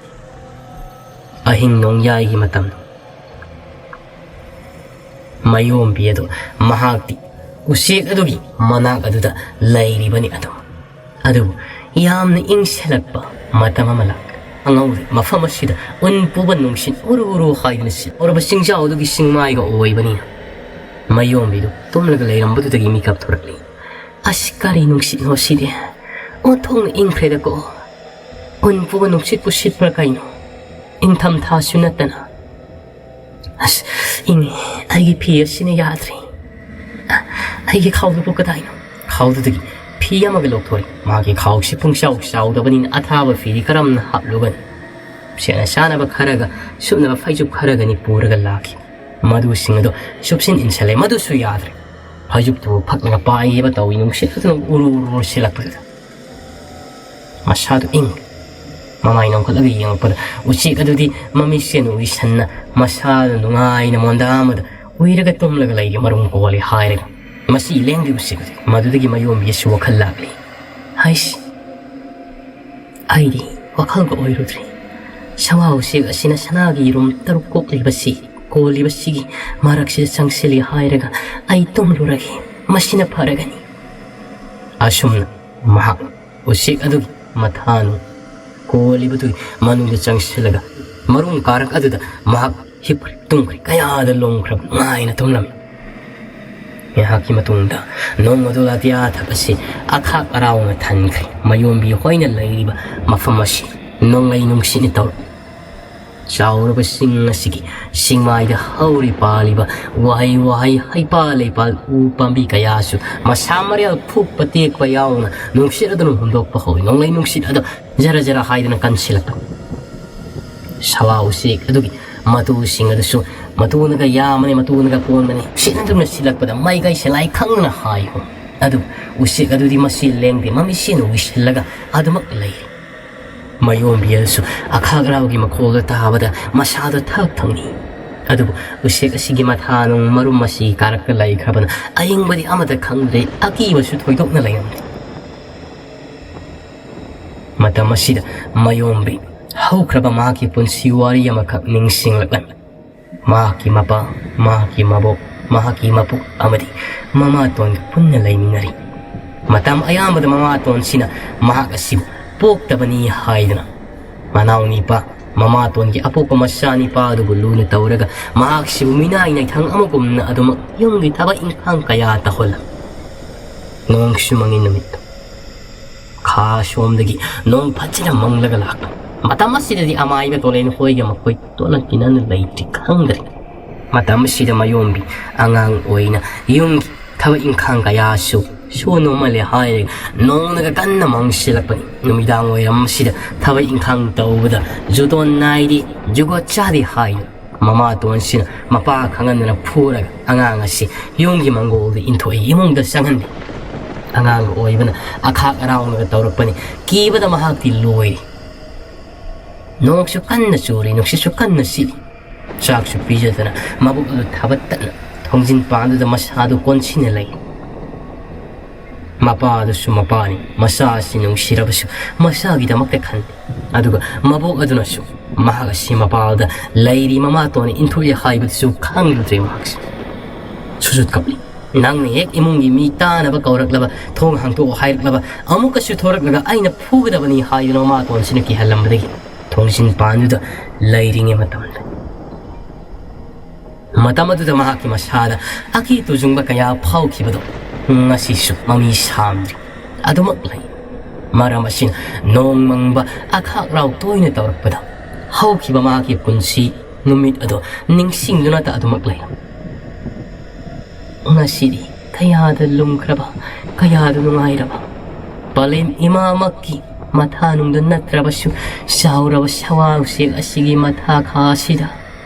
ꯑꯍꯤꯡ ꯅꯣꯡꯌꯥꯏꯒꯤ ꯃꯇꯝ꯫ ꯃꯌꯣꯝꯕꯤ ꯑꯗꯨ ꯃꯍꯥꯛꯇꯤ ꯎꯆꯦꯛ ꯑꯗꯨꯒꯤ ꯃꯅꯥꯛ ꯑꯗꯨꯗ ꯂꯩꯔꯤꯕꯅꯤ ꯑꯗꯨꯝ꯫ ꯑꯗꯨꯕꯨ ꯌꯥꯝꯅ ꯏꯪꯁꯤꯜꯂꯛꯄ ꯃꯇꯝ ꯑꯃ ꯂꯥꯛ ꯑꯉꯧꯔꯤ ꯃꯐꯝ ꯑꯁꯤꯗ ꯎꯟ ꯄꯨꯕ ꯅꯨꯡꯁꯤꯠ ꯎꯔꯨ ꯎꯔꯨ ꯍꯥꯏꯗꯨꯅ ꯁꯤꯠꯂꯧꯔꯕ ꯆꯤꯡꯖꯥꯎ ꯑꯗꯨꯒꯤ ꯆꯤꯡꯃꯥꯏꯒ ꯑꯣꯏꯕꯅꯤꯅ ꯃꯌꯣꯝꯕꯤꯗꯨ ꯇꯨꯝꯂꯒ ꯂꯩꯔꯝꯕꯗꯨꯗꯒꯤ ꯃꯤꯀꯞ ꯊꯣꯔꯛꯂꯤ꯫ "ꯑꯁ, ꯀꯔꯤ ꯅꯨꯡꯁꯤꯠꯅꯣ ꯁꯤꯗꯤ? ꯑꯣꯟꯊꯣꯛꯅ ꯏꯪꯈ꯭ꯔꯦꯗꯀꯣ꯫ ꯎꯟ ꯄꯨꯕ ꯅꯨꯡꯁꯤꯠꯄꯨ ꯁꯤꯠꯄ꯭ꯔꯥ ꯀꯩꯅꯣ? ꯏꯪꯊꯝꯊꯥꯁꯨ ꯅꯠꯇꯅ꯫ ꯑꯁ, ꯏꯪꯉꯦ꯫ ꯑꯩꯒꯤ ꯐꯤ ꯑꯁꯤꯅ ꯌꯥꯗ꯭ꯔꯦ꯫ ꯑ, ꯑꯩꯒꯤ ꯈꯥꯎꯗꯨꯕꯨ ꯀꯗꯥꯏꯅꯣ?" ꯈꯥꯎꯗꯨꯗꯒꯤ ꯐꯤ ꯑꯃꯒ ꯂꯧꯊꯣꯔꯛꯏ꯫ ꯃꯥꯒꯤ ꯈꯥꯎꯁꯤ ꯄꯨꯡꯆꯥꯎ ꯆꯥꯎꯗꯕꯅꯤꯅ ꯑꯊꯥꯕ ꯐꯤꯗꯤ ꯀꯔꯝꯅ ꯍꯥꯞꯂꯨꯒꯅꯤ? ꯁꯦꯠꯅ ꯆꯥꯅꯕ ꯈꯔꯒ ꯁꯨꯞꯅꯕ ꯐꯩꯖꯨꯞ ꯈꯔꯒꯅꯤ ꯄꯨꯔꯒ ꯂꯥꯛꯈꯤ꯫ ꯃꯗꯨꯁꯤꯡ ꯑꯗꯨ ꯁꯨꯞꯆꯤꯟ ꯏꯟꯁꯤꯜꯂꯦ꯫ ꯃꯗꯨꯁꯨ ꯌꯥꯗ꯭ꯔꯦ꯫ ꯐꯩꯖꯨꯞꯇꯨ ꯐꯛꯂꯒ ꯄꯥꯏꯒꯦꯕ ꯇꯧꯏ, ꯅꯨꯡꯁꯤꯠ ꯑꯗꯨꯅ ꯎꯔꯨ ꯎꯔꯨ ꯁꯤꯜꯂꯛꯄꯗꯨꯗ꯫ ꯃꯁꯥꯗꯨ ꯏꯪ꯫ ꯃꯃꯥꯏ ꯅꯣꯡꯈꯠꯂꯒ ꯌꯦꯡꯉꯛꯄꯗ ꯎꯆꯦꯛ ꯑꯗꯨꯗꯤ ꯃꯃꯤꯠꯁꯦꯟ ꯎꯏꯁꯟꯅ ꯃꯁꯥꯗ ꯅꯨꯡꯉꯥꯏꯅ ꯃꯣꯟꯗꯥ ꯑꯃꯗ ꯎꯏꯔꯒ ꯇꯨꯝꯂꯒ ꯂꯩꯒꯦ ꯃꯔꯨꯝ ꯀꯣꯜꯂꯤ ꯍꯥꯏꯔꯒ꯫ ꯃꯁꯤ ꯂꯦꯡꯗꯦ ꯎꯆꯦꯛ ꯑꯗꯨꯗꯤ꯫ ꯃꯗꯨꯗꯒꯤ ꯃꯌꯣꯝꯕꯤꯁꯨ ꯋꯥꯈꯜ ꯂꯥꯛꯂꯤ꯫ "ꯍꯩꯁ, ꯑꯩꯗꯤ ꯋꯥꯈꯜꯒ ꯑꯣꯏꯔꯨꯗ꯭ꯔꯦ꯫ ꯁꯋꯥ ꯎꯆꯦꯛ ꯑꯁꯤꯅ ꯁꯅꯥꯒꯤ ꯌꯦꯔꯨꯝ ꯇꯔꯨꯛ ꯀꯣꯛꯂꯤꯕꯁꯤ, ꯀꯣꯜꯂꯤꯕꯁꯤꯒꯤ ꯃꯔꯛꯁꯤꯗ ꯆꯪꯁꯤꯜꯂꯤ ꯍꯥꯏꯔꯒ ꯑꯩ ꯇꯨꯝꯂꯨꯔꯒꯦ꯫ ꯃꯁꯤꯅ ꯐꯔꯒꯅꯤ꯫" ꯑꯁꯨꯝꯅ ꯃꯍꯥꯛ ꯎꯆꯦꯛ ꯑꯗꯨꯒꯤ ꯃꯊꯥꯅꯨ ꯀꯣꯜꯂꯤꯕꯗꯨꯒꯤ ꯃꯅꯨꯡꯗ ꯆꯪꯁꯤꯜꯂꯒ ꯃꯔꯨꯝ ꯀꯥꯔꯛ ꯑꯗꯨꯗ ꯃꯍꯥꯛ ꯍꯤꯞꯈ꯭ꯔꯦ, ꯇꯨꯝꯈ꯭ꯔꯦ, ꯀꯌꯥꯗ ꯂꯣꯡꯈ꯭ꯔꯕ ꯅꯨꯡꯉꯥꯏꯅ ꯇꯨꯝꯂꯝꯃꯤ꯫ ꯉꯥꯏꯍꯥꯛꯀꯤ ꯃꯇꯨꯡꯗ ꯅꯣꯡ ꯑꯗꯨ ꯑꯇꯤꯌꯥ ꯊꯛ ꯑꯁꯤ ꯑꯈꯥꯛ ꯑꯔꯥꯎꯅ ꯊꯟꯈ꯭ꯔꯦ꯫ ꯃꯌꯣꯝꯕꯤ ꯍꯣꯏꯅ ꯂꯩꯔꯤꯕ ꯃꯐꯝ ꯑꯁꯤ ꯅꯣꯡꯂꯩ ꯅꯨꯡꯁꯤꯠꯅ ꯇꯧꯔ ꯆꯥꯎꯔꯕ ꯆꯤꯡ ꯑꯁꯤꯒꯤ ꯆꯤꯡꯃꯥꯏꯗ ꯍꯧꯔꯤ ꯄꯥꯜꯂꯤꯕ ꯋꯥꯍꯩ ꯋꯥꯍꯩ, ꯍꯩꯄꯥꯜ ꯂꯩꯄꯥꯜ, ꯎ ꯄꯥꯝꯕꯤ ꯀꯌꯥꯁꯨ ꯃꯁꯥ ꯃꯔꯦꯜ ꯐꯨꯛꯄ ꯇꯦꯛꯄ ꯌꯥꯎꯅ ꯅꯨꯡꯁꯤꯠ ꯑꯗꯨꯅ ꯍꯨꯝꯗꯣꯛꯄ ꯍꯧꯏ꯫ ꯅꯣꯡꯂꯩ ꯅꯨꯡꯁꯤꯠ ꯑꯗꯨ ꯖꯔ ꯖꯔ ꯍꯥꯏꯗꯅ ꯀꯟꯁꯤꯜꯂꯛꯄ ꯁꯋꯥ ꯎꯆꯦꯛ ꯑꯗꯨꯒꯤ ꯃꯇꯨꯁꯤꯡ ꯑꯗꯨꯁꯨ ꯃꯇꯨꯅꯒ ꯌꯥꯝꯕꯅꯤ, ꯃꯇꯨꯅꯒ ꯀꯣꯟꯕꯅꯤ꯫ ꯁꯤꯠꯅꯗꯨꯅ ꯁꯤꯠꯂꯛꯄꯗ ꯃꯥꯏꯀꯩ ꯁꯦꯂꯥꯏ ꯈꯪꯗꯅ ꯍꯥꯏꯈꯣ꯫ ꯑꯗꯨ ꯎꯆꯦꯛ ꯑꯗꯨꯗꯤ ꯃꯁꯤ ꯂꯦꯡꯗꯦ, ꯃꯃꯤꯠꯁꯦꯟ ꯎꯏꯁꯤꯜꯂꯒ ꯑꯗꯨꯃꯛ ꯂꯩ꯫ ꯃꯌꯣꯝꯕꯤ ꯑꯗꯨꯁꯨ ꯑꯈꯥꯛ ꯑꯔꯥꯎꯒꯤ ꯃꯈꯣꯜꯗ ꯇꯥꯕꯗ ꯃꯁꯥꯗꯣ ꯊꯛ ꯊꯛꯅꯤ꯫ ꯑꯗꯨꯕꯨ ꯎꯆꯦꯛ ꯑꯁꯤꯒꯤ ꯃꯊꯥ ꯅꯨꯡ ꯃꯔꯨꯝ ꯑꯁꯤ ꯀꯥꯔꯛꯇ ꯂꯩꯈ꯭ꯔꯕꯅ ꯑꯌꯤꯡꯕꯗꯤ ꯑꯃꯠꯇ ꯈꯪꯗ꯭ꯔꯦ, ꯑꯀꯤꯕꯁꯨ ꯊꯣꯏꯗꯣꯛꯅ ꯂꯩꯔꯝꯗꯦ꯫ ꯃꯇꯝ ꯑꯁꯤꯗ ꯃꯌꯣꯝꯕꯤ ꯍꯧꯈ꯭ꯔꯕ ꯃꯍꯥꯛꯀꯤ ꯄꯨꯟꯁꯤ ꯋꯥꯔꯤ ꯑꯃꯈꯛ ꯅꯤꯡꯁꯤꯡꯂꯛꯂꯝꯃꯤ꯫ ꯃꯍꯥꯛꯀꯤ ꯃꯄꯥ, ꯃꯍꯥꯛꯀꯤ ꯃꯕꯣꯛ, ꯃꯍꯥꯛꯀꯤ ꯃꯄꯨ ꯑꯃꯗꯤ ꯃꯃꯥꯇꯣꯟꯒ ꯄꯨꯟꯅ ꯂꯩꯃꯤꯟꯅꯔꯤ꯫ ꯃꯇꯝ ꯑꯌꯥꯝꯕꯗ ꯃꯃꯥꯇꯣꯟꯁꯤꯅ ꯃꯍꯥꯛ ꯑꯁꯤꯕꯨ ꯄꯣꯛꯇꯕꯅꯤ ꯍꯥꯏꯗꯨꯅ ꯃꯅꯥꯎ ꯅꯤꯄꯥ ꯃꯃꯥꯇꯣꯟꯒꯤ ꯑꯄꯣꯛꯄ ꯃꯆꯥ ꯅꯤꯄꯥ ꯑꯗꯨꯕꯨ ꯂꯨꯅ ꯇꯧꯔꯒ ꯃꯍꯥꯛꯁꯤꯕꯨ ꯃꯤꯅꯥꯏ ꯅꯩꯊꯪ ꯑꯃꯒꯨꯝꯅ ꯑꯗꯨꯃꯛ ꯌꯨꯝꯒꯤ ꯊꯕꯛ ꯏꯪꯈꯥꯡ ꯀꯌꯥ ꯇꯧꯍꯜꯂꯝꯃꯤ꯫ ꯅꯣꯡꯁꯨ ꯃꯪꯉꯤ ꯅꯨꯃꯤꯠꯇꯣ꯫ ꯈꯥ ꯁꯣꯝꯗꯒꯤ ꯅꯣꯡ ꯐꯖꯅ ꯃꯪꯂꯒ ꯂꯥꯛꯄ꯫ ꯃꯇꯝ ꯑꯁꯤꯗꯗꯤ ꯑꯃꯥꯏꯕ ꯇꯣꯂꯦꯟ ꯍꯣꯏꯒ ꯃꯈꯣꯏ ꯇꯣꯠꯅ ꯇꯤꯟꯅꯅ ꯂꯩꯇ꯭ꯔꯤ ꯈꯪꯗ꯭ꯔꯦ꯫ ꯃꯇꯝ ꯑꯁꯤꯗ ꯃꯌꯣꯝꯕꯤ ꯑꯉꯥꯡ ꯑꯣꯏꯅ ꯌꯨꯝꯒꯤ ꯊꯕꯛ ꯏꯪꯈꯥꯡ ꯀꯌꯥꯁꯨ ꯁꯨ ꯅꯣꯝꯃꯜꯂꯦ ꯍꯥꯏꯔꯒ ꯅꯣꯡꯅꯒ ꯀꯟꯅ ꯃꯪꯁꯤꯜꯂꯛꯄꯅꯤ꯫ ꯅꯨꯃꯤꯗꯥꯡ ꯋꯥꯏꯔꯝ ꯑꯁꯤꯗ ꯊꯕꯛ ꯏꯪꯈꯥꯡ ꯇꯧꯕꯗ ꯖꯨꯇꯣꯟ ꯅꯥꯏꯗꯦ, ꯖꯨꯒꯣꯠ ꯆꯥꯗꯦ ꯍꯥꯏꯅ ꯃꯃꯥꯇꯣꯟꯁꯤꯅ ꯃꯄꯥ ꯈꯪꯍꯟꯗꯅ ꯐꯨꯔꯒ ꯑꯉꯥꯡ ꯑꯁꯤ ꯌꯨꯝꯒꯤ ꯃꯪꯒꯣꯜꯗ ꯏꯟꯊꯣꯛꯏ, ꯏꯃꯨꯡꯗ ꯆꯪꯍꯟꯗꯦ꯫ ꯑꯉꯥꯡꯒ ꯑꯣꯏꯕꯅ ꯑꯈꯥꯛ ꯑꯔꯥꯎꯅꯒ ꯇꯧꯔꯛꯄꯅꯤ꯫ ꯀꯤꯕꯗ ꯃꯍꯥꯛꯇꯤ ꯂꯣꯏꯔꯤ꯫ ꯅꯣꯡꯁꯨ ꯀꯟꯅ ꯆꯨꯔꯤ, ꯅꯨꯡꯁꯤꯠꯁꯨ ꯀꯟꯅ ꯁꯤꯠꯂꯤ꯫ ꯆꯥꯛꯁꯨ ꯄꯤꯖꯗꯅ ꯃꯕꯨꯛ ꯑꯗꯨ ꯊꯥꯕꯠꯇꯅ ꯊꯣꯡꯖꯤꯟ ꯄꯥꯟꯗꯨꯗ ꯃꯁꯥꯗꯨ ꯀꯣꯟꯁꯤꯟꯅ ꯂꯩ꯫ ꯃꯄꯥ ꯑꯗꯨꯁꯨ ꯃꯄꯥꯅꯤ, ꯃꯆꯥ ꯑꯁꯤ ꯅꯨꯡꯁꯤꯔꯕꯁꯨ ꯃꯆꯥꯒꯤꯗꯃꯛꯇ ꯈꯟꯗꯦ꯫ ꯑꯗꯨꯒ ꯃꯕꯣꯛ ꯑꯗꯨꯅꯁꯨ ꯃꯍꯥꯛ ꯑꯁꯤ ꯃꯄꯥꯗ ꯂꯩꯔꯤ, ꯃꯃꯥꯇꯣꯟꯅ ꯏꯟꯊꯣꯛꯏ ꯍꯥꯏꯕꯗꯨꯁꯨ ꯈꯪꯂꯨꯗ꯭ꯔꯦ꯫ ꯃꯍꯥꯛꯁꯨ ꯁꯨꯖꯨꯠ ꯀꯞꯂꯤ꯫ ꯅꯪꯅ ꯍꯦꯛ ꯏꯃꯨꯡꯒꯤ ꯃꯤ ꯇꯥꯅꯕ ꯀꯧꯔꯛꯂꯕ, ꯊꯣꯡ ꯍꯥꯡꯇꯣꯛꯑꯣ ꯍꯥꯏꯔꯛꯂꯕ, ꯑꯃꯨꯛꯀꯁꯨ ꯊꯣꯔꯛꯂꯒ ꯑꯩꯅ ꯐꯨꯒꯗꯕꯅꯤ ꯍꯥꯏꯗꯨꯅ ꯃꯃꯥꯇꯣꯟꯁꯤꯅ ꯀꯤꯍꯜꯂꯝꯕꯗꯒꯤ ꯊꯣꯡꯖꯤꯟ ꯄꯥꯟꯗꯨꯗ ꯂꯩꯔꯤꯉꯩ ꯃꯇꯝꯗ ꯃꯇꯝ ꯑꯗꯨꯗ ꯃꯍꯥꯛꯀꯤ ꯃꯁꯥꯗ ꯑꯀꯤ ꯇꯨꯖꯨꯡꯕ ꯀꯌꯥ ꯐꯥꯎꯈꯤꯕꯗꯣ ꯉꯁꯤꯁꯨ ꯃꯃꯤ ꯁꯥꯝꯗ꯭ꯔꯤ꯫ ꯑꯗꯨꯃꯛ ꯂꯩ꯫ ꯃꯔꯝ ꯑꯁꯤꯅ ꯅꯣꯡ ꯃꯪꯕ ꯑꯈꯥꯛ ꯔꯥꯎ ꯇꯣꯏꯅ ꯇꯧꯔꯛꯄꯗ ꯍꯧꯈꯤꯕ ꯃꯍꯥꯛꯀꯤ ꯄꯨꯟꯁꯤ ꯅꯨꯃꯤꯠ ꯑꯗꯣ ꯅꯤꯡꯁꯤꯡꯗꯨꯅꯇ ꯑꯗꯨꯃꯛ ꯂꯩ꯫ ꯉꯁꯤꯗꯤ ꯀꯌꯥꯗ ꯂꯨꯝꯈ꯭ꯔꯕ, ꯀꯌꯥꯗ ꯅꯨꯡꯉꯥꯏꯔꯕ ꯄꯂꯦꯝ ꯏꯃꯥꯃꯛꯀꯤ ꯃꯊꯥꯅꯨꯡꯗ ꯅꯠꯇ꯭ꯔꯕꯁꯨ, ꯆꯥꯎꯔꯕ ꯁꯋꯥ ꯎꯆꯦꯛ ꯑꯁꯤꯒꯤ ꯃꯊꯥꯈꯥ ꯑꯁꯤꯗ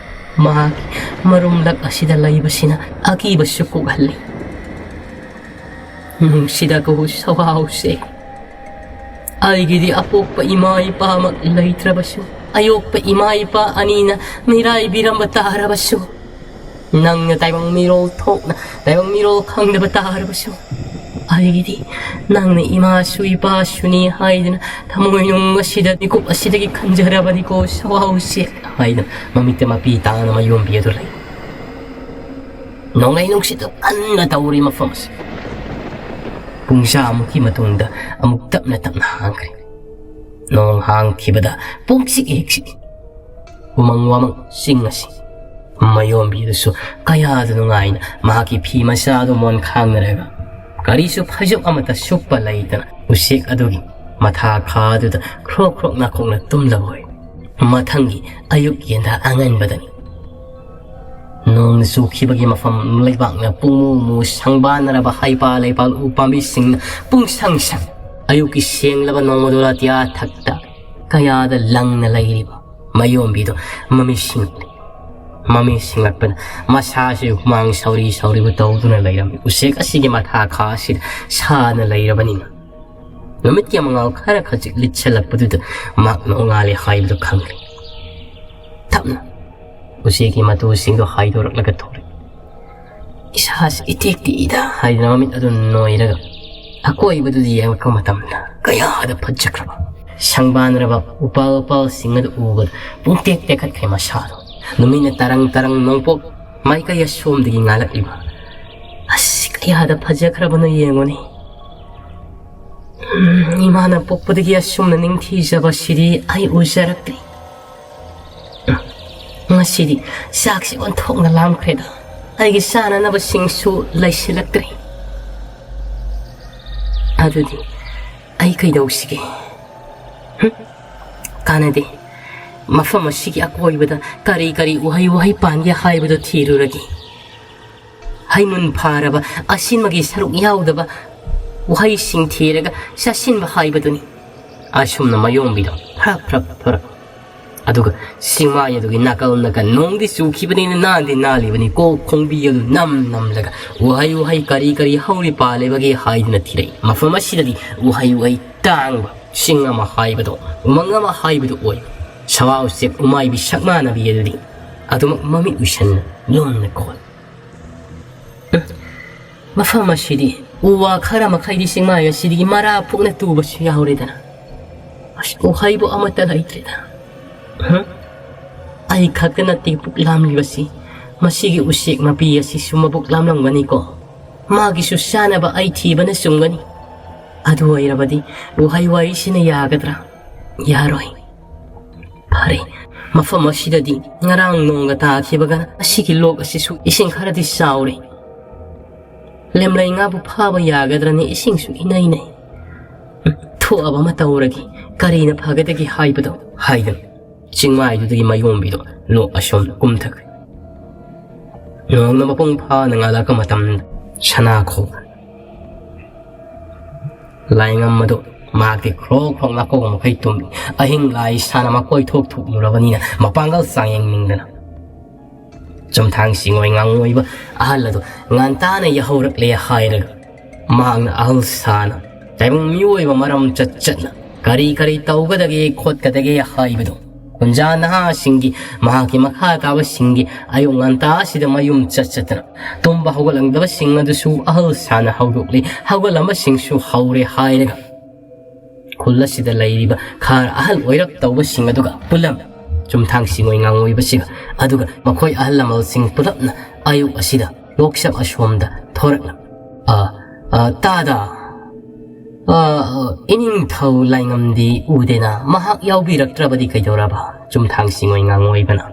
ꯃꯍꯥꯛꯀꯤ ꯃꯔꯨꯝꯂꯛ ꯑꯁꯤꯗ ꯂꯩꯕꯁꯤꯅ ꯑꯀꯤꯕꯁꯨ ꯀꯣꯛꯍꯜꯂꯤ꯫ ꯅꯨꯡꯁꯤꯗ ꯀꯍꯨ ꯁꯋꯥ ꯎꯆꯦꯛ, ꯑꯩꯒꯤꯗꯤ ꯑꯄꯣꯛꯄ ꯏꯃꯥ ꯏꯄꯥꯃꯛ ꯂꯩꯇ꯭ꯔꯕꯁꯨ, ꯑꯌꯣꯛꯄ ꯏꯃꯥ ꯏꯄꯥ ꯑꯅꯤꯅ ꯃꯤꯔꯥꯏꯕꯤꯔꯝꯕ ꯇꯥꯔꯕꯁꯨ, ꯅꯪꯅ ꯇꯥꯏꯕꯪ ꯃꯤꯔꯣꯜ ꯊꯣꯛꯅ ꯇꯥꯏꯕꯪ ꯃꯤꯔꯣꯜ ꯈꯪꯗꯕ ꯇꯥꯔꯕꯁꯨ, ꯑꯩꯒꯤꯗꯤ ꯅꯪꯅ ꯏꯃꯥꯁꯨ ꯏꯄꯥꯁꯨꯅꯤ ꯍꯥꯏꯗꯨꯅ ꯊꯃꯣꯏꯅꯨꯡ ꯑꯁꯤꯗ ꯃꯤꯀꯨꯞ ꯑꯁꯤꯗꯒꯤ ꯈꯟꯖꯔꯕꯅꯤꯀꯣ ꯁꯋꯥ ꯎꯆꯦꯛ ꯍꯥꯏꯗꯨꯅ ꯃꯃꯤꯠꯇ ꯃꯄꯤ ꯇꯥꯅ ꯃꯌꯣꯝꯕꯤ ꯑꯗꯨ ꯂꯩ꯫ ꯅꯣꯡꯂꯩ ꯅꯨꯡꯁꯤꯠꯇꯨ ꯀꯟꯅ ꯇꯧꯔꯤ ꯃꯐꯝ ꯑꯁꯤ꯫ ꯄꯨꯡꯖꯥꯃꯨꯛꯀꯤ ꯃꯇꯨꯡꯗ ꯑꯃꯨꯛ ꯇꯞꯅ ꯇꯞꯅ ꯍꯥꯡꯈ꯭ꯔꯦ꯫ ꯅꯣꯡ ꯍꯥꯡꯈꯤꯕꯗ ꯄꯨꯡꯆꯤꯛ ꯍꯦꯛ ꯆꯤꯛꯏ꯫ ꯎꯃꯪ ꯋꯥꯃꯪ ꯆꯤꯡ ꯑꯁꯤ ꯃꯌꯣꯝꯕꯤꯗꯨꯁꯨ ꯀꯌꯥꯗ ꯅꯨꯡꯉꯥꯏꯅ ꯃꯍꯥꯛꯀꯤ ꯐꯤ ꯃꯆꯥꯗꯨ ꯃꯣꯟꯈꯥꯡꯅꯔꯒ ꯀꯔꯤꯁꯨ ꯐꯩꯖꯨꯞ ꯑꯃꯠꯇ ꯁꯨꯞꯄ ꯂꯩꯇꯅ ꯎꯆꯦꯛ ꯑꯗꯨꯒꯤ ꯃꯊꯥꯈꯥꯗꯨꯗ ꯈ꯭ꯔꯣꯛ ꯈ꯭ꯔꯣꯛ ꯅꯥꯈꯣꯛꯅ ꯇꯨꯝꯂꯕ ꯑꯣꯏ꯫ ꯃꯊꯪꯒꯤ ꯑꯌꯨꯛ ꯌꯦꯟꯗꯥ ꯑꯉꯟꯕꯗꯅꯤ꯫ ꯅꯣꯡꯅ ꯆꯨꯈꯤꯕꯒꯤ ꯃꯐꯝ ꯂꯩꯕꯥꯛꯅ ꯄꯨꯡꯃꯨ ꯃꯨ ꯁꯪꯕꯥꯟꯅꯔꯕ ꯍꯩꯄꯥ ꯂꯩꯄꯥꯛ ꯎ ꯄꯥꯝꯕꯤꯁꯤꯡꯅ ꯄꯨꯡꯁꯪ ꯁꯪ꯫ ꯑꯌꯨꯛꯀꯤ ꯁꯦꯡꯂꯕ ꯅꯣꯡꯃꯗꯣ ꯑꯇꯤꯌꯥ ꯊꯛꯇ ꯀꯌꯥꯗ ꯂꯪꯅ ꯂꯩꯔꯤꯕ ꯃꯌꯣꯝꯕꯤꯗꯣ ꯃꯃꯤꯠ ꯁꯤꯡꯂꯛꯂꯤ꯫ ꯃꯃꯤꯠ ꯁꯤꯡꯂꯛꯄꯗ ꯃꯁꯥꯁꯤ ꯍꯨꯃꯥꯡ ꯁꯧꯔꯤ ꯁꯧꯔꯤꯕ ꯇꯧꯗꯨꯅ ꯂꯩꯔꯝꯃꯤ꯫ ꯎꯆꯦꯛ ꯑꯁꯤꯒꯤ ꯃꯊꯥꯈꯥ ꯑꯁꯤꯗ ꯁꯥꯅ ꯂꯩꯔꯕꯅꯤꯅ ꯅꯨꯃꯤꯠꯀꯤ ꯃꯉꯥꯜ ꯈꯔ ꯈꯖꯤꯛ ꯂꯤꯠꯁꯜꯂꯛꯄꯗꯨꯗ ꯃꯍꯥꯛ ꯅꯣꯡꯉꯥꯜꯂꯦ ꯍꯥꯏꯕꯗꯨ ꯈꯪꯂꯦ꯫ ꯇꯞꯅ ꯎꯆꯦꯛꯀꯤ ꯃꯇꯨꯁꯤꯡꯗꯨ ꯍꯥꯏꯗꯣꯔꯛꯂꯒ ꯊꯣꯛꯂꯛꯏ꯫ ꯏꯁꯥꯁꯤ ꯏꯇꯦꯛ ꯇꯦꯛꯏꯗ ꯍꯥꯏꯗꯨꯅ ꯃꯃꯤꯠ ꯑꯗꯨ ꯅꯣꯏꯔꯒ ꯑꯀꯣꯏꯕꯗꯨꯗ ꯌꯦꯡꯂꯛꯄ ꯃꯇꯝꯗ ꯀꯌꯥꯗ ꯐꯖꯈ꯭ꯔꯕ ꯁꯪꯕꯥꯟꯅꯔꯕ ꯎꯄꯥꯜ ꯋꯥꯄꯥꯜꯁꯤꯡ ꯑꯗꯨ ꯎꯕꯗ ꯄꯨꯡꯇꯦꯛ ꯇꯦꯛꯈꯠꯈ꯭ꯔꯦ ꯃꯁꯥꯗꯣ꯫ ꯅꯨꯃꯤꯠꯅ ꯇꯔꯪ ꯇꯔꯪ ꯅꯣꯡꯄꯣꯛ ꯃꯥꯏꯀꯩ ꯑꯁꯣꯝꯗꯒꯤ ꯉꯥꯜꯂꯛꯂꯤꯕ꯫ ꯑꯁ, ꯀꯌꯥꯗ ꯐꯖꯈ꯭ꯔꯕꯅꯣ ꯌꯦꯡꯉꯨꯅꯦ꯫ ꯎꯝ, ꯏꯃꯥꯅ ꯄꯣꯛꯄꯗꯒꯤ ꯑꯁꯨꯝꯅ ꯅꯤꯡꯊꯤꯖꯕ ꯁꯤꯗꯤ ꯑꯩ ꯎꯖꯔꯛꯇ꯭ꯔꯤ꯫ ꯎꯝ, ꯁꯤꯗꯤ ꯆꯥꯛꯁꯤ ꯑꯣꯟꯊꯣꯛꯅ ꯂꯥꯝꯈ꯭ꯔꯦꯗ꯫ ꯑꯩꯒꯤ ꯆꯥꯅꯅꯕꯁꯤꯡꯁꯨ ꯂꯩꯁꯤꯜꯂꯛꯇ꯭ꯔꯦ꯫ ꯑꯗꯨꯗꯤ ꯑꯩ ꯀꯩꯗꯧꯁꯤꯒꯦ? ꯍꯨꯝ? ꯀꯥꯟꯅꯗꯦ꯫ ꯃꯐꯝ ꯑꯁꯤꯒꯤ ꯑꯀꯣꯏꯕꯗ ꯀꯔꯤ ꯀꯔꯤ ꯎꯍꯩ ꯋꯥꯍꯩ ꯄꯥꯟꯒꯦ ꯍꯥꯏꯕꯗꯨ ꯊꯤꯔꯨꯔꯒꯦ꯫ ꯍꯩꯃꯨꯟ ꯐꯥꯔꯕ, ꯑꯁꯤꯟꯕꯒꯤ ꯁꯔꯨꯛ ꯌꯥꯎꯗꯕ ꯎꯍꯩꯁꯤꯡ ꯊꯤꯔꯒ ꯆꯥꯁꯤꯟꯕ ꯍꯥꯏꯕꯗꯨꯅꯤ꯫ ꯑꯁꯨꯝꯅ ꯃꯌꯣꯝꯕꯤꯗꯣ ꯐꯔꯛ ꯐꯔꯛ ꯐꯔꯛ꯫ ꯑꯗꯨꯒ ꯆꯤꯡꯃꯥꯏ ꯑꯗꯨꯒꯤ ꯅꯥꯀꯜ ꯅꯥꯀꯜ ꯅꯣꯡꯗꯤ ꯆꯨꯈꯤꯕꯅꯤꯅ ꯅꯥꯟꯗꯤ ꯅꯥꯜꯂꯤꯕꯅꯤ꯫ ꯀꯣꯛ ꯈꯣꯡꯕꯤ ꯑꯗꯨ ꯅꯝ ꯅꯝꯂꯒ ꯎꯍꯩ ꯎꯍꯩ ꯀꯔꯤ ꯀꯔꯤ ꯍꯧꯔꯤ ꯄꯥꯜꯂꯤꯕꯒꯦ ꯍꯥꯏꯗꯨꯅ ꯊꯤꯔꯛꯏ꯫ ꯃꯐꯝ ꯑꯁꯤꯗꯗꯤ ꯎꯍꯩ ꯎꯍꯩ ꯇꯥꯡꯕ ꯆꯤꯡ ꯑꯃ ꯍꯥꯏꯕꯗꯣ, ꯎꯃꯪ ꯑꯃ ꯍꯥꯏꯕꯗꯨ ꯑꯣꯏ꯫ ꯁꯋꯥ ꯎꯆꯦꯛ ꯎꯃꯥꯏꯕꯤ ꯁꯛꯃꯥꯟꯅꯕꯤ ꯑꯗꯨꯗꯤ ꯑꯗꯨꯃꯛ ꯃꯃꯤꯠ ꯎꯏꯁꯟꯅ ꯂꯨꯝꯅ ꯈꯣꯜꯂꯤ꯫ ꯃꯐꯝ ꯑꯁꯤꯗꯤ ꯎ ꯋꯥ ꯈꯔ ꯃꯈꯩꯗꯤ ꯆꯤꯡꯃꯥꯏ ꯑꯁꯤꯗꯒꯤ ꯃꯔꯥ ꯄꯨꯛꯅ ꯇꯨꯕꯁꯨ ꯌꯥꯎꯔꯦꯗꯅ꯫ ꯑꯁ, ꯎꯍꯩꯕꯨ ꯑꯃꯠꯇ ꯂꯩꯇ꯭ꯔꯦꯗ꯫ ꯍꯝ? ꯑꯩ ꯈꯛꯇ ꯅꯠꯇꯦ ꯄꯨꯛ ꯂꯥꯝꯂꯤꯕꯁꯤ꯫ ꯃꯁꯤꯒꯤ ꯎꯆꯦꯛ ꯃꯄꯤ ꯑꯁꯤꯁꯨ ꯃꯕꯨꯛ ꯂꯥꯝꯂꯝꯒꯅꯤꯀꯣ꯫ ꯃꯥꯒꯤꯁꯨ ꯆꯥꯅꯕ ꯑꯩ ꯊꯤꯕꯅ ꯆꯨꯝꯒꯅꯤ꯫ ꯑꯗꯨ ꯑꯣꯏꯔꯕꯗꯤ ꯎꯍꯩ ꯋꯥꯔꯤꯁꯤꯅ ꯌꯥꯒꯗ꯭ꯔꯥ? ꯌꯥꯔꯣꯏ꯫ ꯐꯔꯦ, ꯃꯐꯝ ꯑꯁꯤꯗꯗꯤ ꯉꯔꯥꯡ ꯅꯣꯡꯒ ꯇꯥꯈꯤꯕꯒ ꯑꯁꯤꯒꯤ ꯂꯣꯛ ꯑꯁꯤꯁꯨ ꯏꯁꯤꯡ ꯈꯔꯗꯤ ꯆꯥꯎꯔꯦ꯫ ꯂꯦꯝꯂꯩ ꯉꯥꯕꯨ ꯐꯥꯕ ꯌꯥꯒꯗ꯭ꯔꯅꯤ, ꯏꯁꯤꯡꯁꯨ ꯏꯅꯩ ꯅꯩ꯫ ꯊꯣꯛꯑꯕ ꯑꯃ ꯇꯧꯔꯒꯦ, ꯀꯔꯤꯅ ꯐꯒꯗꯒꯦ ꯍꯥꯏꯕꯗꯣ ꯍꯥꯏꯗꯨꯅ ꯆꯤꯡꯃꯥꯏꯗꯨꯗꯒꯤ ꯃꯌꯣꯝꯕꯤꯗꯣ ꯂꯣꯛ ꯑꯁꯣꯝꯗ ꯀꯨꯝꯊꯈ꯭ꯔꯦ꯫ ꯅꯣꯡꯅ ꯃꯄꯨꯡ ꯐꯥꯅ ꯉꯥꯜꯂꯛꯄ ꯃꯇꯝꯗ ꯁꯅꯥ ꯈꯣꯛ ꯂꯥꯏꯉꯝ ꯑꯗꯨ ꯃꯍꯥꯛꯇꯤ ꯈ꯭ꯔꯣꯛ ꯈ꯭ꯔꯣꯛ ꯅꯥꯀꯣꯛ ꯃꯈꯩ ꯇꯨꯝꯃꯤ꯫ ꯑꯍꯤꯡ ꯂꯥꯏ ꯁꯥꯟꯅ ꯃꯀꯣꯏ ꯊꯣꯛ ꯊꯣꯛꯂꯨꯔꯕꯅꯤꯅ ꯃꯄꯥꯡꯒꯜ ꯆꯥꯡꯌꯦꯡꯅꯤꯡꯗꯅ ꯆꯨꯝꯊꯥꯡ ꯁꯤꯡꯑꯣꯏ ꯉꯥꯡꯑꯣꯏꯕ ꯑꯍꯜ ꯑꯗꯨ ꯉꯟꯇꯥꯅ ꯌꯥꯍꯧꯔꯛꯂꯦ ꯍꯥꯏꯔꯒ ꯃꯍꯥꯛꯅ ꯑꯍꯜ ꯁꯥꯅ ꯇꯥꯏꯕꯪ ꯃꯤꯑꯣꯏꯕ ꯃꯔꯝ ꯆꯠ ꯆꯠꯅ ꯀꯔꯤ ꯀꯔꯤ ꯇꯧꯒꯗꯒꯦ ꯈꯣꯠꯀꯗꯒꯦ ꯍꯥꯏꯕꯗꯨ ꯈꯨꯟꯖꯥ ꯅꯍꯥꯁꯤꯡꯒꯤ ꯃꯍꯥꯛꯀꯤ ꯃꯈꯥ ꯇꯥꯕꯁꯤꯡꯒꯤ ꯑꯌꯨꯛ ꯉꯟꯇꯥꯁꯤꯗ ꯃꯌꯨꯝ ꯆꯠ ꯆꯠꯇꯅ ꯇꯨꯝꯕ ꯍꯧꯒꯠꯂꯝꯗꯕꯁꯤꯡ ꯑꯗꯨꯁꯨ ꯑꯍꯜ ꯁꯥꯅ ꯍꯧꯗꯣꯛꯂꯤ꯫ ꯍꯧꯒꯠꯂꯝꯕꯁꯤꯡꯁꯨ ꯍꯧꯔꯦ ꯍꯥꯏꯔꯒ ꯈꯨꯜ ꯑꯁꯤꯗ ꯂꯩꯔꯤꯕ ꯈꯔ ꯑꯍꯜ ꯑꯣꯏꯔꯞ ꯇꯧꯕꯁꯤꯡ ꯑꯗꯨꯒ ꯄꯨꯜꯂꯞ ꯆꯨꯝꯊꯥꯡ ꯁꯤꯡꯑꯣꯏ ꯉꯥꯡꯑꯣꯏꯕꯁꯤꯒ ꯑꯗꯨꯒ ꯃꯈꯣꯏ ꯑꯍꯜ ꯂꯃꯟꯁꯤꯡ ꯄꯨꯂꯞꯅ ꯑꯌꯨꯛ ꯑꯁꯤꯗ ꯂꯣꯛꯁꯞ ꯑꯁꯣꯝꯗ ꯊꯣꯔꯛꯂꯝ꯫ "ꯑ, ꯑ, ꯇꯥꯗ, ꯑ, ꯑ, ꯏꯅꯤꯡꯊꯧ ꯂꯥꯏꯉꯝꯗꯤ ꯎꯗꯦꯅ, ꯃꯍꯥꯛ ꯌꯥꯎꯕꯤꯔꯛꯇ꯭ꯔꯕꯗꯤ ꯀꯩꯗꯧꯔꯕ?" ꯆꯨꯝꯊꯥꯡ ꯁꯤꯡꯑꯣꯏ ꯉꯥꯡꯑꯣꯏꯕꯅ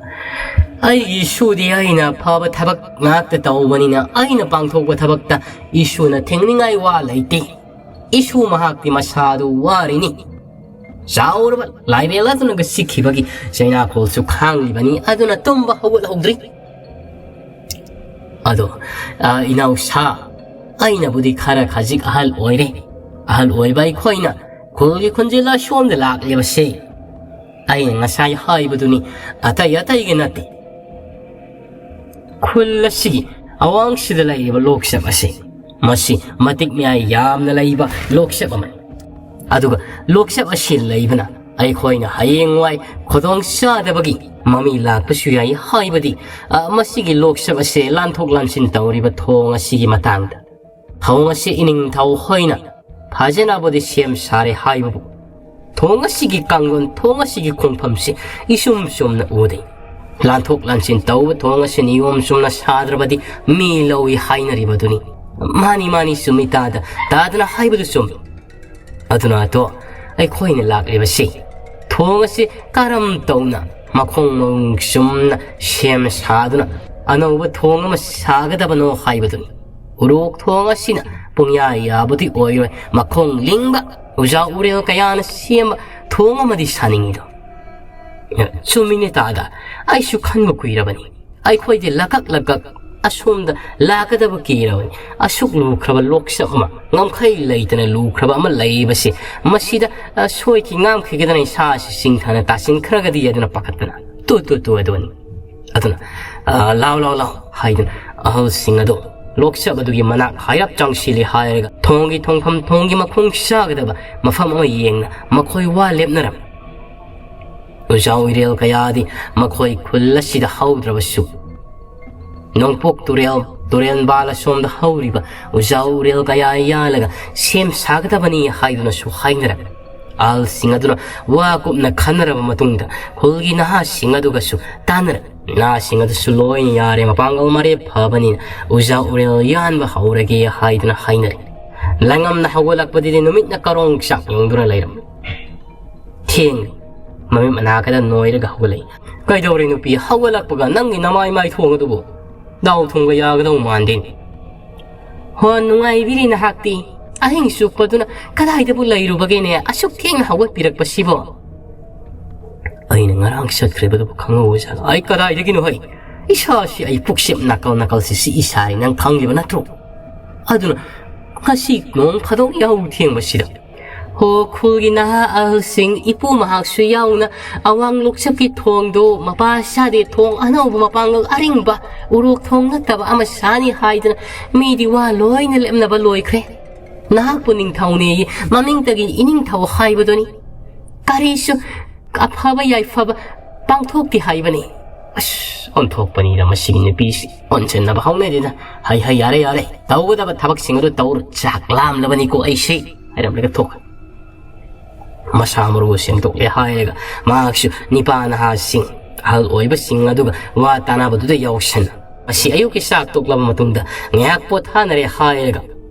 ꯑꯩꯒꯤ ꯏꯁꯨꯗꯤ ꯑꯩꯅ ꯐꯕ ꯊꯕꯛ ꯉꯥꯛꯇ ꯇꯧꯕꯅꯤꯅ ꯑꯩꯅ ꯄꯥꯡꯊꯣꯛꯄ ꯊꯕꯛꯇ ꯏꯁꯨꯅ ꯊꯤꯡꯅꯤꯡꯉꯥꯏ ꯋꯥ ꯂꯩꯇꯦ꯫ ꯏꯁꯨ ꯃꯍꯥꯛꯇꯤ ꯃꯁꯥꯗꯨ ꯋꯥꯔꯤꯅꯤ꯫ ꯆꯥꯎꯔꯕ ꯂꯥꯏꯕꯦꯜ ꯑꯗꯨꯅꯒ ꯁꯤꯛꯈꯤꯕꯒꯤ ꯆꯩꯅꯥꯈꯣꯜꯁꯨ ꯈꯥꯡꯂꯤꯕꯅꯤ꯫ ꯑꯗꯨꯅ ꯇꯨꯝꯕ ꯍꯧꯒꯠꯍꯧꯗ꯭ꯔꯤ꯫ ꯑꯗꯣ, ꯑ, ꯏꯅꯥꯎꯁꯥ, ꯑꯩꯅꯕꯨꯗꯤ ꯈꯔ ꯈꯖꯤꯛ ꯑꯍꯜ ꯑꯣꯏꯔꯦ꯫ ꯑꯍꯜ ꯑꯣꯏꯕ ꯑꯩꯈꯣꯏꯅ ꯈꯨꯜꯒꯤ ꯈꯨꯟꯖꯤꯜ ꯑꯁꯣꯝꯗ ꯂꯥꯛꯂꯤꯕꯁꯦ ꯑꯩꯅ ꯉꯁꯥꯏ ꯍꯥꯏꯕꯗꯨꯅꯤ, ꯑꯇꯩ ꯑꯇꯩꯒꯤ ꯅꯠꯇꯦ꯫ ꯈꯨꯜ ꯑꯁꯤꯒꯤ ꯑꯋꯥꯡꯁꯤꯗ ꯂꯩꯔꯤꯕ ꯂꯣꯛꯆꯞ ꯑꯁꯤ, ꯃꯁꯤ ꯃꯇꯤꯛ ꯃꯌꯥꯏ ꯌꯥꯝꯅ ꯂꯩꯕ ꯂꯣꯛꯆꯞ ꯑꯃꯅꯤ꯫ ꯑꯗꯨꯒ ꯂꯣꯛꯆꯞ ꯑꯁꯤ ꯂꯩꯕꯅ ꯑꯩꯈꯣꯏꯅ ꯍꯌꯦꯡꯋꯥꯏ ꯈꯨꯗꯣꯡ ꯆꯥꯗꯕꯒꯤ ꯃꯃꯤ ꯂꯥꯛꯄꯁꯨ ꯌꯥꯏ꯫ ꯍꯥꯏꯕꯗꯤ, ꯑ, ꯃꯁꯤꯒꯤ ꯂꯣꯛꯆꯞ ꯑꯁꯦ ꯂꯥꯟꯊꯣꯛ ꯂꯥꯟꯁꯤꯟ ꯇꯧꯔꯤꯕ ꯊꯣꯡ ꯑꯁꯤꯒꯤ ꯃꯇꯥꯡꯗ꯫ ꯊꯣꯡ ꯑꯁꯤ ꯏꯅꯤꯡꯊꯧ ꯍꯣꯏꯅ ꯐꯖꯅꯕꯨꯗꯤ ꯁꯦꯝ ꯁꯥꯔꯦ ꯍꯥꯏꯕꯕꯨ, ꯊꯣꯡ ꯑꯁꯤꯒꯤ ꯀꯥꯡꯂꯣꯟ, ꯊꯣꯡ ꯑꯁꯤꯒꯤ ꯈꯣꯡꯐꯝꯁꯤ ꯏꯆꯨꯝ ꯆꯨꯝꯅ ꯎꯗꯦ꯫ ꯂꯥꯟꯊꯣꯛ ꯂꯥꯟꯁꯤꯟ ꯇꯧꯕ ꯊꯣꯡ ꯑꯁꯤ ꯅꯤꯌꯣꯝ ꯆꯨꯝꯅ ꯁꯥꯗ꯭ꯔꯕꯗꯤ ꯃꯤ ꯂꯧꯏ ꯍꯥꯏꯅꯔꯤꯕꯗꯨꯅꯤ꯫ ꯃꯥꯅꯤ, ꯃꯥꯅꯤ, ꯆꯨꯝꯃꯤ ꯇꯥꯗ, ꯇꯥꯗꯅ ꯍꯥꯏꯕꯗꯨ ꯆꯨꯝꯃꯤ꯫ ꯑꯗꯨꯅ ꯑꯗꯣ ꯑꯩꯈꯣꯏꯅ ꯂꯥꯛꯂꯤꯕꯁꯤ ꯊꯣꯡ ꯑꯁꯤ ꯀꯔꯝ ꯇꯧꯅ ꯃꯈꯣꯡ ꯃꯔꯨꯝ ꯆꯨꯝꯅ ꯁꯦꯝ ꯁꯥꯗꯨꯅ ꯑꯅꯧꯕ ꯊꯣꯡ ꯑꯃ ꯁꯥꯒꯗꯕꯅꯣ ꯍꯥꯏꯕꯗꯨꯅꯤ꯫ ꯎꯔꯣꯛ ꯊꯣꯡ ꯑꯁꯤꯅ ꯄꯨꯡꯌꯥ ꯌꯥꯕꯗꯤ ꯑꯣꯏꯔꯣꯏ, ꯃꯈꯣꯡ ꯂꯤꯡꯕ ꯎꯖꯥ ꯎꯔꯦꯜ ꯀꯌꯥꯅ ꯁꯦꯝꯕ ꯊꯣꯡ ꯑꯃꯗꯤ ꯁꯥꯅꯤꯡꯉꯤꯗꯣ꯫ ꯆꯨꯝꯃꯤꯅꯦ ꯇꯥꯗ, ꯑꯩꯁꯨ ꯈꯟꯕ ꯀꯨꯏꯔꯕꯅꯤ꯫ ꯑꯩꯈꯣꯏꯗꯤ ꯂꯀꯛ ꯂꯀꯛ ꯑꯁꯣꯝꯗ ꯂꯥꯛꯀꯗꯕ ꯀꯤꯔꯕꯅꯤ꯫ ꯑꯁꯨꯛ ꯂꯨꯈ꯭ꯔꯕ ꯂꯣꯛꯆꯞ ꯑꯃ, ꯉꯝꯈꯩ ꯂꯩꯇꯅ ꯂꯨꯈ꯭ꯔꯕ ꯑꯃ ꯂꯩꯔꯤꯕꯁꯤ, ꯃꯁꯤꯗ, ꯑ, ꯁꯣꯏꯈꯤ ꯉꯥꯝꯈꯤꯒꯗꯅ ꯏꯁꯥ ꯑꯁꯤ ꯆꯤꯡꯊꯅ ꯇꯥꯁꯤꯟꯈ꯭ꯔꯒꯗꯤ ꯑꯗꯨꯅ ꯄꯥꯈꯠꯇꯅ, "ꯇꯨ, ꯇꯨ, ꯇꯨ," ꯑꯗꯨꯅꯤ꯫ ꯑꯗꯨꯅ, "ꯑ, ꯂꯥꯎ, ꯂꯥꯎ, ꯂꯥꯎ," ꯍꯥꯏꯗꯨꯅ ꯑꯍꯜꯁꯤꯡ ꯑꯗꯨ ꯂꯣꯛꯆꯞ ꯑꯗꯨꯒꯤ ꯃꯅꯥꯛ ꯍꯥꯏꯔꯞ ꯆꯪꯁꯤꯜꯂꯤ ꯍꯥꯏꯔꯒ ꯊꯣꯡꯒꯤ ꯊꯣꯡꯐꯝ, ꯊꯣꯡꯒꯤ ꯃꯈꯣꯡ ꯆꯥꯒꯗꯕ ꯃꯐꯝ ꯑꯃ ꯌꯦꯡꯅ ꯃꯈꯣꯏ ꯋꯥ ꯂꯦꯞꯅꯔꯝꯃꯤ꯫ ꯎꯖꯥ ꯎꯏꯔꯦꯜ ꯀꯌꯥꯗꯤ ꯃꯈꯣꯏ ꯈꯨꯜ ꯑꯁꯤꯗ ꯍꯧꯗ꯭ꯔꯕꯁꯨ, ꯅꯣꯡꯄꯣꯛ ꯇꯨꯔꯦꯜ, ꯇꯨꯔꯦꯜ ꯕꯥꯜ ꯑꯁꯣꯝꯗ ꯍꯧꯔꯤꯕ ꯎꯖꯥ ꯎꯔꯦꯜ ꯀꯌꯥ ꯌꯥꯜꯂꯒ ꯁꯦꯝ ꯁꯥꯒꯗꯕꯅꯤ ꯍꯥꯏꯗꯨꯅꯁꯨ ꯍꯥꯏꯅꯔꯝꯃꯤ꯫ ꯑꯍꯜꯁꯤꯡ ꯑꯗꯨꯅ ꯋꯥ ꯀꯨꯞꯅ ꯈꯟꯅꯔꯕ ꯃꯇꯨꯡꯗ ꯈꯨꯜꯒꯤ ꯅꯍꯥꯁꯤꯡ ꯑꯗꯨꯒꯁꯨ ꯇꯥꯟꯅꯔꯝꯃꯤ꯫ ꯅꯍꯥꯁꯤꯡ ꯑꯗꯨꯁꯨ ꯂꯣꯏꯅ ꯌꯥꯔꯦ, ꯃꯄꯥꯡꯒꯜ ꯃꯔꯦꯞ ꯐꯕꯅꯤꯅ ꯎꯖꯥ ꯎꯔꯦꯜ ꯌꯥꯟꯕ ꯍꯧꯔꯒꯦ ꯍꯥꯏꯗꯨꯅ ꯍꯥꯏꯅꯔꯦ꯫ ꯂꯥꯏꯉꯝꯅ ꯍꯧꯒꯠꯂꯛꯄꯗꯗꯤ ꯅꯨꯃꯤꯠꯅ ꯀꯔꯣꯡ ꯆꯥꯛ ꯌꯨꯡꯗꯨꯅ ꯂꯩꯔꯝꯃꯤ꯫ ꯊꯦꯡꯂꯤ꯫ ꯃꯃꯤꯠ ꯃꯅꯥ ꯈꯔ ꯅꯣꯏꯔꯒ ꯍꯧꯒꯠꯂꯛꯏ꯫ "ꯀꯩꯗꯧꯔꯦ ꯅꯨꯄꯤ? ꯍꯧꯒꯠꯂꯛꯄꯒ ꯅꯪꯒꯤ ꯅꯃꯥꯏ ꯃꯥꯏ ꯊꯣꯡ ꯑꯗꯨꯕꯨ ꯗꯥꯎ ꯊꯨꯝꯒ ꯌꯥꯒꯗꯧ ꯃꯥꯟꯗꯦꯅꯦ꯫ ꯍꯣ, ꯅꯨꯡꯉꯥꯏꯕꯤꯔꯤ ꯅꯍꯥꯛꯇꯤ? ꯑꯍꯤꯡ ꯆꯨꯞꯄꯗꯨꯅ ꯀꯗꯥꯏꯗꯕꯨ ꯂꯩꯔꯨꯕꯒꯦꯅꯦ, ꯑꯁꯨꯛ ꯊꯦꯡꯅ ꯍꯧꯒꯠꯄꯤꯔꯛꯄꯁꯤꯕꯣ?" ꯑꯩꯅ ꯉꯔꯥꯡ ꯆꯠꯈ꯭ꯔꯤꯕꯗꯨꯕꯨ ꯈꯪꯍꯧꯕ ꯖꯥꯠꯂꯣ? ꯑꯩ ꯀꯗꯥꯏꯗꯒꯤꯅꯣ ꯍꯩ? ꯏꯁꯥꯁꯤ, ꯑꯩ ꯄꯨꯛꯁꯦꯞ ꯅꯥꯀꯜ ꯅꯥꯀꯜꯁꯤ ꯁꯤ ꯏꯁꯥꯔꯤ, ꯅꯪ ꯈꯪꯂꯤꯕ ꯅꯠꯇ꯭ꯔꯣ? ꯑꯗꯨꯅ ꯉꯁꯤ ꯅꯣꯡ ꯐꯥꯗꯣꯛ ꯌꯥꯍꯧ ꯊꯦꯡꯕꯁꯤꯗ, ꯍꯣ, ꯈꯨꯜꯒꯤ ꯅꯍꯥ ꯑꯍꯜꯁꯤꯡ, ꯏꯄꯨ ꯃꯍꯥꯛꯁꯨ ꯌꯥꯎꯅ, ꯑꯋꯥꯡ ꯂꯣꯛꯆꯞꯀꯤ ꯊꯣꯡꯗꯨ ꯃꯄꯥ ꯆꯥꯗꯦ, ꯊꯣꯡ ꯑꯅꯧꯕ ꯃꯄꯥꯡꯒꯜ ꯑꯔꯤꯡꯕ, ꯎꯔꯣꯛ ꯊꯣꯡ ꯅꯠꯇꯕ ꯑꯃ ꯁꯥꯅꯤ ꯍꯥꯏꯗꯅ ꯃꯤꯗꯤ ꯋꯥ ꯂꯣꯏꯅ ꯂꯦꯞꯅꯕ ꯂꯣꯏꯈ꯭ꯔꯦ꯫ ꯅꯍꯥꯛꯄꯨ ꯅꯤꯡꯊꯧꯅꯦꯌꯦ, ꯃꯃꯤꯡꯇꯒꯤ ꯏꯅꯤꯡꯊꯧ ꯍꯥꯏꯕꯗꯨꯅꯤ꯫ ꯀꯔꯤꯁꯨ ꯑꯐꯕ ꯌꯥꯏꯐꯕ ꯄꯥꯡꯊꯣꯛꯇꯦ ꯍꯥꯏꯕꯅꯤ꯫ ꯑꯁ, ꯑꯣꯟꯊꯣꯛꯄꯅꯤꯗ ꯃꯁꯤꯒꯤ ꯅꯨꯄꯤꯁꯤ꯫ ꯑꯣꯟꯁꯤꯟꯅꯕ ꯍꯧꯅꯗꯦꯗ꯫ "ꯍꯩ, ꯍꯩ, ꯌꯥꯔꯦ, ꯌꯥꯔꯦ꯫ ꯇꯧꯒꯗꯕ ꯊꯕꯛꯁꯤꯡ ꯑꯗꯨ ꯇꯧꯔꯨ꯫ ꯆꯥꯛ ꯂꯥꯝꯂꯕꯅꯤꯀꯣ ꯑꯩꯁꯦ", ꯍꯥꯏꯔꯝꯂꯒ ꯊꯣꯛꯈ꯭ꯔꯦ꯫ ꯃꯁꯥ ꯃꯔꯨ ꯁꯦꯡꯗꯣꯛꯂꯦ ꯍꯥꯏꯔꯒ ꯃꯍꯥꯛꯁꯨ ꯅꯤꯄꯥ ꯅꯍꯥꯁꯤꯡ, ꯑꯍꯜ ꯑꯣꯏꯕꯁꯤꯡ ꯑꯗꯨꯒ ꯋꯥ ꯇꯥꯅꯕꯗꯨꯗ ꯌꯥꯎꯁꯟꯅ, ꯃꯁꯤ ꯑꯌꯨꯛꯀꯤ ꯆꯥꯛ ꯇꯣꯛꯂꯕ ꯃꯇꯨꯡꯗ ꯉꯥꯏꯍꯥꯛ ꯄꯣꯊꯥꯅꯔꯦ ꯍꯥꯏꯔꯒ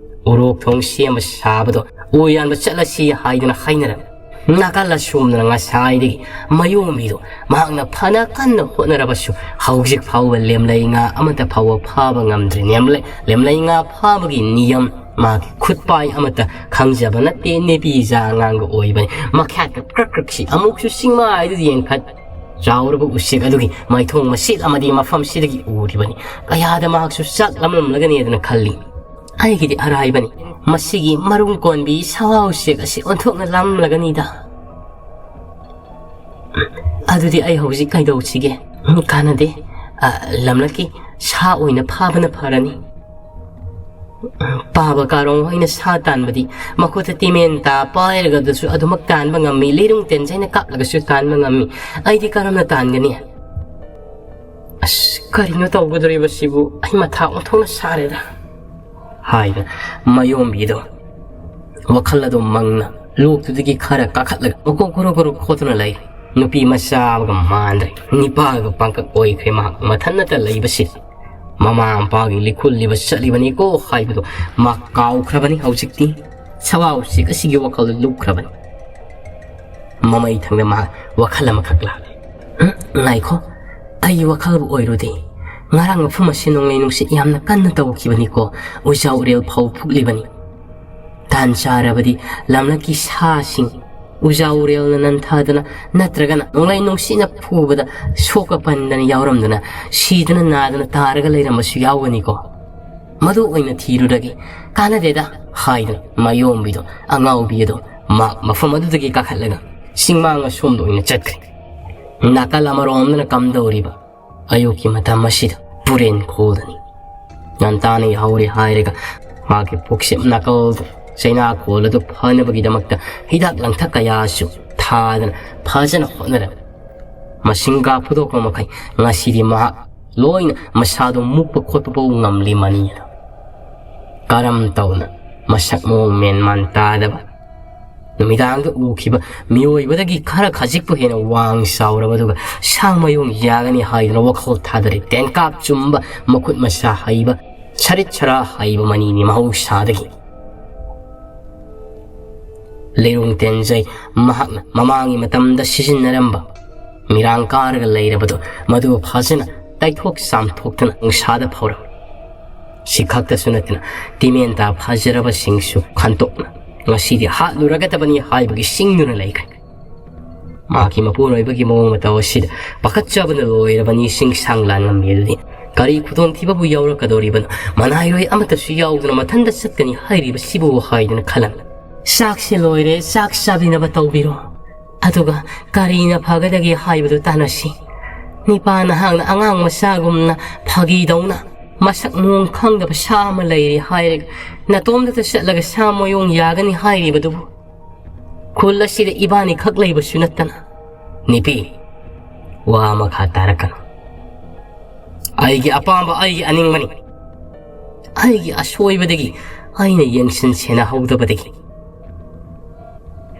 ꯎꯔꯣꯛ ꯊꯣꯡ ꯁꯦꯝꯕ ꯁꯥꯕꯗꯣ ꯎ ꯌꯥꯟꯕ ꯆꯠꯂꯁꯤ ꯍꯥꯏꯗꯨꯅ ꯍꯥꯏꯅꯔꯝꯃꯤ꯫ ꯅꯥꯀꯜ ꯑꯁꯣꯝꯗꯅ ꯉꯁꯥꯏꯗꯒꯤ ꯃꯌꯣꯝꯕꯤꯗꯣ ꯃꯍꯥꯛꯅ ꯐꯅ ꯀꯟꯅ ꯍꯣꯠꯅꯔꯕꯁꯨ ꯍꯧꯖꯤꯛ ꯐꯥꯎꯕ ꯂꯦꯝꯂꯩ ꯉꯥ ꯑꯃꯠꯇ ꯐꯥꯎꯕ ꯐꯥꯕ ꯉꯝꯗ꯭ꯔꯤ꯫ ꯂꯦꯝꯂꯩ-, ꯂꯦꯝꯂꯩ ꯉꯥ ꯐꯥꯕꯒꯤ ꯅꯤꯌꯝ ꯃꯥꯒꯤ ꯈꯨꯠꯄꯥꯏ ꯑꯃꯠꯇ ꯈꯪꯖꯕ ꯅꯠꯇꯦ꯫ ꯅꯨꯄꯤ ꯏꯆꯥ ꯑꯉꯥꯡꯒ ꯑꯣꯏꯕꯅꯤ꯫ ꯃꯈ꯭ꯌꯥꯠꯀ ꯀ꯭ꯔꯛ ꯀ꯭ꯔꯛꯁꯤ ꯑꯃꯨꯛꯁꯨ ꯆꯤꯡꯃꯥꯏꯗꯨꯗ ꯌꯦꯡꯈꯠ꯫ ꯆꯥꯎꯔꯕ ꯎꯆꯦꯛ ꯑꯗꯨꯒꯤ ꯃꯥꯏꯊꯣꯡ ꯃꯁꯤꯠ ꯑꯃꯗꯤ ꯃꯐꯝꯁꯤꯗꯒꯤ ꯎꯔꯤꯕꯅꯤ꯫ ꯀꯌꯥꯗ ꯃꯍꯥꯛꯁꯨ ꯆꯥꯛ ꯂꯥꯝꯂꯝꯂꯒꯅꯤ ꯑꯗꯨꯅ ꯈꯜꯂꯤ꯫ ꯑꯩꯒꯤꯗꯤ ꯑꯔꯥꯏꯕꯅꯤ꯫ ꯃꯁꯤꯒꯤ ꯃꯔꯨꯝ ꯀꯣꯟꯕꯤ ꯁꯋꯥ ꯎꯆꯦꯛ ꯑꯁꯤ ꯑꯣꯟꯊꯣꯛꯅ ꯂꯥꯝꯂꯒꯅꯤꯗ꯫ ꯑꯗꯨꯗꯤ ꯑꯩ ꯍꯧꯖꯤꯛ ꯀꯩꯗꯧꯁꯤꯒꯦ? ꯎꯝ, ꯀꯥꯟꯅꯗꯦ꯫ ꯑ, ꯂꯝꯂꯛꯀꯤ ꯁꯥ ꯑꯣꯏꯅ ꯐꯥꯕꯅ ꯐꯔꯅꯤ꯫ ꯄꯥꯕ ꯀꯥꯔꯣꯡ ꯍꯣꯏꯅ ꯁꯥ ꯇꯥꯟꯕꯗꯤ ꯃꯈꯨꯠꯇ ꯇꯤꯃꯦꯟ ꯇꯥ ꯄꯥꯏꯔꯒꯗꯁꯨ ꯑꯗꯨꯃꯛ ꯇꯥꯟꯕ ꯉꯝꯃꯤ, ꯂꯤꯔꯨꯡ ꯇꯦꯟꯖꯩꯅ ꯀꯥꯞꯂꯒꯁꯨ ꯇꯥꯟꯕ ꯉꯝꯃꯤ꯫ ꯑꯩꯗꯤ ꯀꯔꯝꯅ ꯇꯥꯟꯒꯅꯤ? ꯑꯁ, ꯀꯔꯤꯅꯣ ꯇꯧꯒꯗꯧꯔꯤꯕꯁꯤꯕꯨ? ꯑꯩ ꯃꯊꯥ ꯑꯣꯟꯊꯣꯛꯅ ꯁꯥꯔꯦꯗ꯫ ꯍꯥꯏꯅ ꯃꯌꯣꯝꯕꯤꯗꯣ ꯋꯥꯈꯜ ꯑꯗꯨ ꯃꯪꯅ ꯂꯣꯛꯇꯨꯗꯒꯤ ꯈꯔ ꯀꯥꯈꯠꯂꯒ ꯃꯀꯣꯛ ꯒꯣꯔꯣ ꯒꯣꯔꯣ ꯈꯣꯠꯇꯨꯅ ꯂꯩ꯫ ꯅꯨꯄꯤ ꯃꯆꯥ ꯑꯃꯒ ꯃꯥꯟꯗ꯭ꯔꯦ꯫ ꯅꯤꯄꯥꯒ ꯄꯥꯡꯀꯛ ꯑꯣꯏꯈ꯭ꯔꯦ ꯃꯍꯥꯛ ꯃꯊꯟꯅꯇ ꯂꯩꯕꯁꯤ꯫ ꯃꯃꯥ ꯃꯄꯥꯒꯤ ꯂꯤꯈꯨꯜꯂꯤꯕ ꯆꯠꯂꯤꯕꯅꯤꯀꯣ ꯍꯥꯏꯕꯗꯨ ꯃꯥ ꯀꯥꯎꯈ꯭ꯔꯕꯅꯤ ꯍꯧꯖꯤꯛꯇꯤ꯫ ꯁꯋꯥ ꯎꯆꯦꯛ ꯑꯁꯤꯒꯤ ꯋꯥꯈꯜꯗ ꯂꯨꯞꯈ꯭ꯔꯕꯅꯤ꯫ ꯃꯃꯩ ꯊꯪꯗ ꯃꯍꯥꯛ ꯋꯥꯈꯜ ꯑꯃꯈꯛ ꯂꯥꯛꯂꯦ꯫ "ꯎꯝ, ꯉꯥꯏꯈꯣ, ꯑꯩ ꯋꯥꯈꯜꯕꯨ ꯑꯣꯏꯔꯨꯗꯦ꯫ ꯉꯔꯥꯡ ꯃꯐꯝ ꯑꯁꯤ ꯅꯣꯡꯂꯩ ꯅꯨꯡꯁꯤꯠ ꯌꯥꯝꯅ ꯀꯟꯅ ꯇꯧꯈꯤꯕꯅꯤꯀꯣ, ꯎꯖꯥ ꯎꯔꯦꯜ ꯐꯥꯎ ꯐꯨꯛꯂꯤꯕꯅꯤ꯫ ꯇꯥꯟ ꯆꯥꯔꯕꯗꯤ ꯂꯝꯂꯛꯀꯤ ꯁꯥꯁꯤꯡ ꯎꯖꯥ ꯎꯔꯦꯜꯅ ꯅꯟꯊꯗꯅ ꯅꯠꯇ꯭ꯔꯒꯅ ꯅꯣꯡꯂꯩ ꯅꯨꯡꯁꯤꯠꯅ ꯐꯨꯕꯗ ꯁꯣꯛꯀ ꯄꯟꯗꯅ ꯌꯥꯎꯔꯝꯗꯅ ꯁꯤꯗꯅ ꯅꯥꯗꯅ ꯇꯥꯔꯒ ꯂꯩꯔꯝꯕꯁꯨ ꯌꯥꯎꯒꯅꯤꯀꯣ꯫ ꯃꯗꯨ ꯑꯣꯏꯅ ꯊꯤꯔꯨꯔꯒꯦ, ꯀꯥꯟꯅꯗꯦꯗ" ꯍꯥꯏꯗꯨꯅ ꯃꯌꯣꯝꯕꯤꯗꯣ, ꯑꯉꯥꯎꯕꯤ ꯑꯗꯣ ꯃꯥ ꯃꯐꯝ ꯑꯗꯨꯗꯒꯤ ꯀꯥꯈꯠꯂꯒ ꯆꯤꯡꯃꯥꯡ ꯑꯁꯣꯝꯗ ꯑꯣꯏꯅ ꯆꯠꯈ꯭ꯔꯦ꯫ ꯅꯥꯀꯜ ꯑꯃꯔꯣꯝꯗꯅ ꯀꯝꯗꯧꯔꯤꯕ? ꯑꯌꯨꯛꯀꯤ ꯃꯇꯝ ꯑꯁꯤꯗ ꯄꯨꯔꯦꯟ ꯈꯣꯜꯗꯅꯤ꯫ ꯉꯟꯇꯥꯅ ꯌꯥꯍꯧꯔꯦ ꯍꯥꯏꯔꯒ ꯃꯥꯒꯤ ꯄꯨꯛꯁꯦꯞ ꯅꯥꯀꯜꯗ ꯆꯩꯅꯥ ꯈꯣꯜ ꯑꯗꯨ ꯐꯅꯕꯒꯤꯗꯃꯛꯇ ꯍꯤꯗꯥꯛ ꯂꯥꯡꯊꯛ ꯀꯌꯥꯁꯨ ꯊꯥꯗꯅ ꯐꯖꯅ ꯍꯣꯠꯅꯔꯝꯃꯤ꯫ ꯃꯁꯤꯡꯒꯥ ꯐꯨꯗꯣꯛꯄ ꯃꯈꯩ ꯉꯁꯤꯗꯤ ꯃꯍꯥꯛ ꯂꯣꯏꯅ ꯃꯁꯥꯗꯣ ꯃꯨꯛꯄ ꯈꯣꯠꯄ ꯐꯥꯎ ꯉꯝꯂꯤ ꯃꯅꯤ ꯑꯗꯣ꯫ ꯀꯔꯝ ꯇꯧꯅ ꯃꯁꯛ ꯃꯑꯣꯡ ꯃꯦꯟ ꯃꯥꯟ ꯇꯥꯗꯕ ꯅꯨꯃꯤꯗꯥꯡꯗ ꯎꯈꯤꯕ ꯃꯤꯑꯣꯏꯕꯗꯒꯤ ꯈꯔ ꯈꯖꯤꯛꯄꯨ ꯍꯦꯟꯅ ꯋꯥꯡ ꯆꯥꯎꯔꯕ, ꯑꯗꯨꯒ ꯁꯥ ꯃꯌꯣꯡ ꯌꯥꯒꯅꯤ ꯍꯥꯏꯗꯨꯅ ꯋꯥꯈꯜ ꯊꯥꯗꯔꯤ ꯇꯦꯟꯀꯥꯞ ꯆꯨꯝꯕ, ꯃꯈꯨꯠ ꯃꯁꯥ ꯍꯩꯕ, ꯁꯔꯤꯠ ꯁꯔꯥ ꯍꯩꯕ ꯃꯅꯤꯅꯤ ꯃꯍꯧꯁꯥꯗꯒꯤ꯫ ꯂꯩꯔꯣꯡ ꯇꯦꯟꯖꯩ꯫ ꯃꯍꯥꯛꯅ ꯃꯃꯥꯡꯒꯤ ꯃꯇꯝꯗ ꯁꯤꯖꯤꯟꯅꯔꯝꯕ ꯃꯤꯔꯥꯡ ꯀꯥꯔꯒ ꯂꯩꯔꯕꯗꯨ ꯃꯗꯨ ꯐꯖꯅ ꯇꯩꯊꯣꯛ ꯆꯥꯝꯊꯣꯛꯇꯨꯅ ꯅꯨꯡꯁꯥꯗ ꯐꯧꯔꯝꯃꯤ꯫ ꯁꯤ ꯈꯛꯇꯁꯨ ꯅꯠꯇꯅ ꯇꯤꯃꯦꯟꯇꯥ ꯐꯖꯔꯕꯁꯤꯡꯁꯨ ꯈꯟꯇꯣꯛꯅ ꯉꯁꯤꯗꯤ ꯍꯥꯠꯂꯨꯔꯒꯗꯕꯅꯤ ꯍꯥꯏꯕꯒꯤ ꯁꯤꯡꯗꯨꯅ ꯂꯩꯈ꯭ꯔꯦ꯫ ꯃꯍꯥꯛꯀꯤ ꯃꯄꯨꯔꯣꯏꯕꯒꯤ ꯃꯑꯣꯡ ꯃꯇꯧ ꯑꯁꯤꯗ ꯄꯥꯈꯠꯆꯕꯅ ꯂꯣꯏꯔꯕꯅꯤ꯫ ꯁꯤꯡꯁꯥꯡ ꯂꯥꯟꯉꯝꯕꯤ ꯑꯗꯨꯗꯤ ꯀꯔꯤ ꯈꯨꯗꯣꯡꯊꯤꯕꯕꯨ ꯌꯥꯎꯔꯛꯀꯗꯧꯔꯤꯕꯅꯣ? ꯃꯅꯥꯏꯔꯣꯏ ꯑꯃꯠꯇꯁꯨ ꯌꯥꯎꯗꯅ ꯃꯊꯟꯇ ꯆꯠꯀꯅꯤ ꯍꯥꯏꯔꯤꯕꯁꯤꯕꯨ ꯍꯥꯏꯗꯨꯅ ꯈꯜꯂꯝꯃꯤ꯫ "ꯆꯥꯛꯁꯦ ꯂꯣꯏꯔꯦ, ꯆꯥꯛ ꯆꯥꯕꯤꯅꯕ ꯇꯧꯕꯤꯔꯣ꯫ ꯑꯗꯨꯒ ꯀꯔꯤꯅ ꯐꯒꯗꯒꯦ ꯍꯥꯏꯕꯗꯨ ꯇꯥꯟꯅꯁꯤ꯫ ꯅꯤꯄꯥ ꯅꯍꯥꯛꯅ ꯑꯉꯥꯡ ꯃꯆꯥꯒꯨꯝꯅ ꯐꯥꯒꯤꯗꯧꯅ ꯃꯁꯛ ꯃꯑꯣꯡ ꯈꯪꯗꯕ ꯁꯥ ꯑꯃ ꯂꯩꯔꯦ ꯍꯥꯏꯔꯒ ꯅꯇꯣꯝꯗꯇ ꯆꯠꯂꯒ ꯁꯥ ꯃꯌꯣꯡ ꯌꯥꯒꯅꯤ ꯍꯥꯏꯔꯤꯕꯗꯨꯕꯨ? ꯈꯨꯜ ꯑꯁꯤꯗ ꯏꯕꯥꯅꯤ ꯈꯛ ꯂꯩꯕꯁꯨ ꯅꯠꯇꯅ꯫" "ꯅꯤꯄꯤ, ꯋꯥ ꯃꯈꯥ ꯇꯥꯔꯛꯀꯅꯨ꯫ ꯑꯩꯒꯤ ꯑꯄꯥꯝꯕ ꯑꯩꯒꯤ ꯑꯅꯤꯡꯕꯅꯤ꯫ ꯑꯩꯒꯤ ꯑꯁꯣꯏꯕꯗꯒꯤ, ꯑꯩꯅ ꯌꯦꯡꯁꯤꯟ ꯁꯦꯟꯅꯍꯧꯗꯕꯗꯒꯤ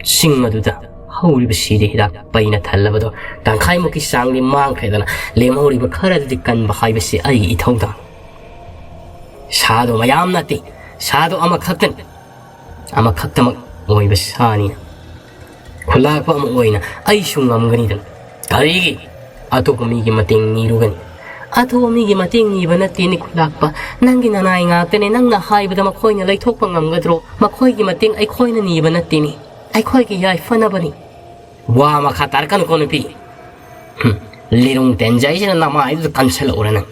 ꯆꯤꯡ ꯑꯗꯨꯗ ꯍꯧꯔꯤꯕ ꯁꯤꯗ ꯍꯤꯗꯥꯛ ꯄꯩꯅ ꯊꯜꯂꯕꯗꯣ ꯇꯪꯈꯥꯏꯃꯨꯛꯀꯤ ꯆꯥꯡꯗꯤ ꯃꯥꯡꯈ꯭ꯔꯦꯗꯅ, ꯂꯦꯝꯍꯧꯔꯤꯕ ꯈꯔꯗꯨꯗꯤ ꯀꯟꯕ ꯍꯥꯏꯕꯁꯤ ꯑꯩꯒꯤ ꯏꯊꯧꯗꯥꯡ꯫ ꯁꯥꯗꯣ ꯃꯌꯥꯝ ꯅꯠꯇꯦ, ꯁꯥꯗꯣ ꯑꯃꯈꯛꯇꯅꯤ꯫ ꯑꯃꯈꯛꯇꯃꯛ ꯑꯣꯏꯕ ꯁꯥꯅꯤꯅ ꯈꯨꯂꯥꯛꯄ ꯑꯃ ꯑꯣꯏꯅ ꯑꯩꯁꯨ ꯉꯝꯒꯅꯤꯗꯅ꯫ ꯀꯔꯤꯒꯤ ꯑꯇꯣꯞꯄ ꯃꯤꯒꯤ ꯃꯇꯦꯡ ꯅꯤꯔꯨꯒꯅꯤ? ꯑꯇꯣꯞꯄ ꯃꯤꯒꯤ ꯃꯇꯦꯡ ꯅꯤꯕ ꯅꯠꯇꯦꯅꯦ ꯈꯨꯂꯥꯛꯄ, ꯅꯪꯒꯤ ꯅꯅꯥꯏ ꯉꯥꯛꯇꯅꯦ꯫ ꯅꯪꯅ ꯍꯥꯏꯕꯗ ꯃꯈꯣꯏꯅ ꯂꯩꯊꯣꯛꯄ ꯉꯝꯒꯗ꯭ꯔꯣ? ꯃꯈꯣꯏꯒꯤ ꯃꯇꯦꯡ ꯑꯩꯈꯣꯏꯅ ꯅꯤꯕ ꯅꯠꯇꯦꯅꯦ, ꯑꯩꯈꯣꯏꯒꯤ ꯌꯥꯏꯐꯅꯕꯅꯤ꯫ ꯋꯥ ꯃꯈꯥ ꯇꯥꯔꯛꯀꯅꯨꯀꯣ ꯅꯨꯄꯤ꯫ ꯍꯨꯝ, ꯂꯤꯔꯨꯡ ꯇꯦꯟꯖꯩꯁꯤꯅ ꯅꯃꯥꯏꯗꯨꯗ ꯀꯟꯁꯜꯂꯛꯎꯔ ꯅꯪ?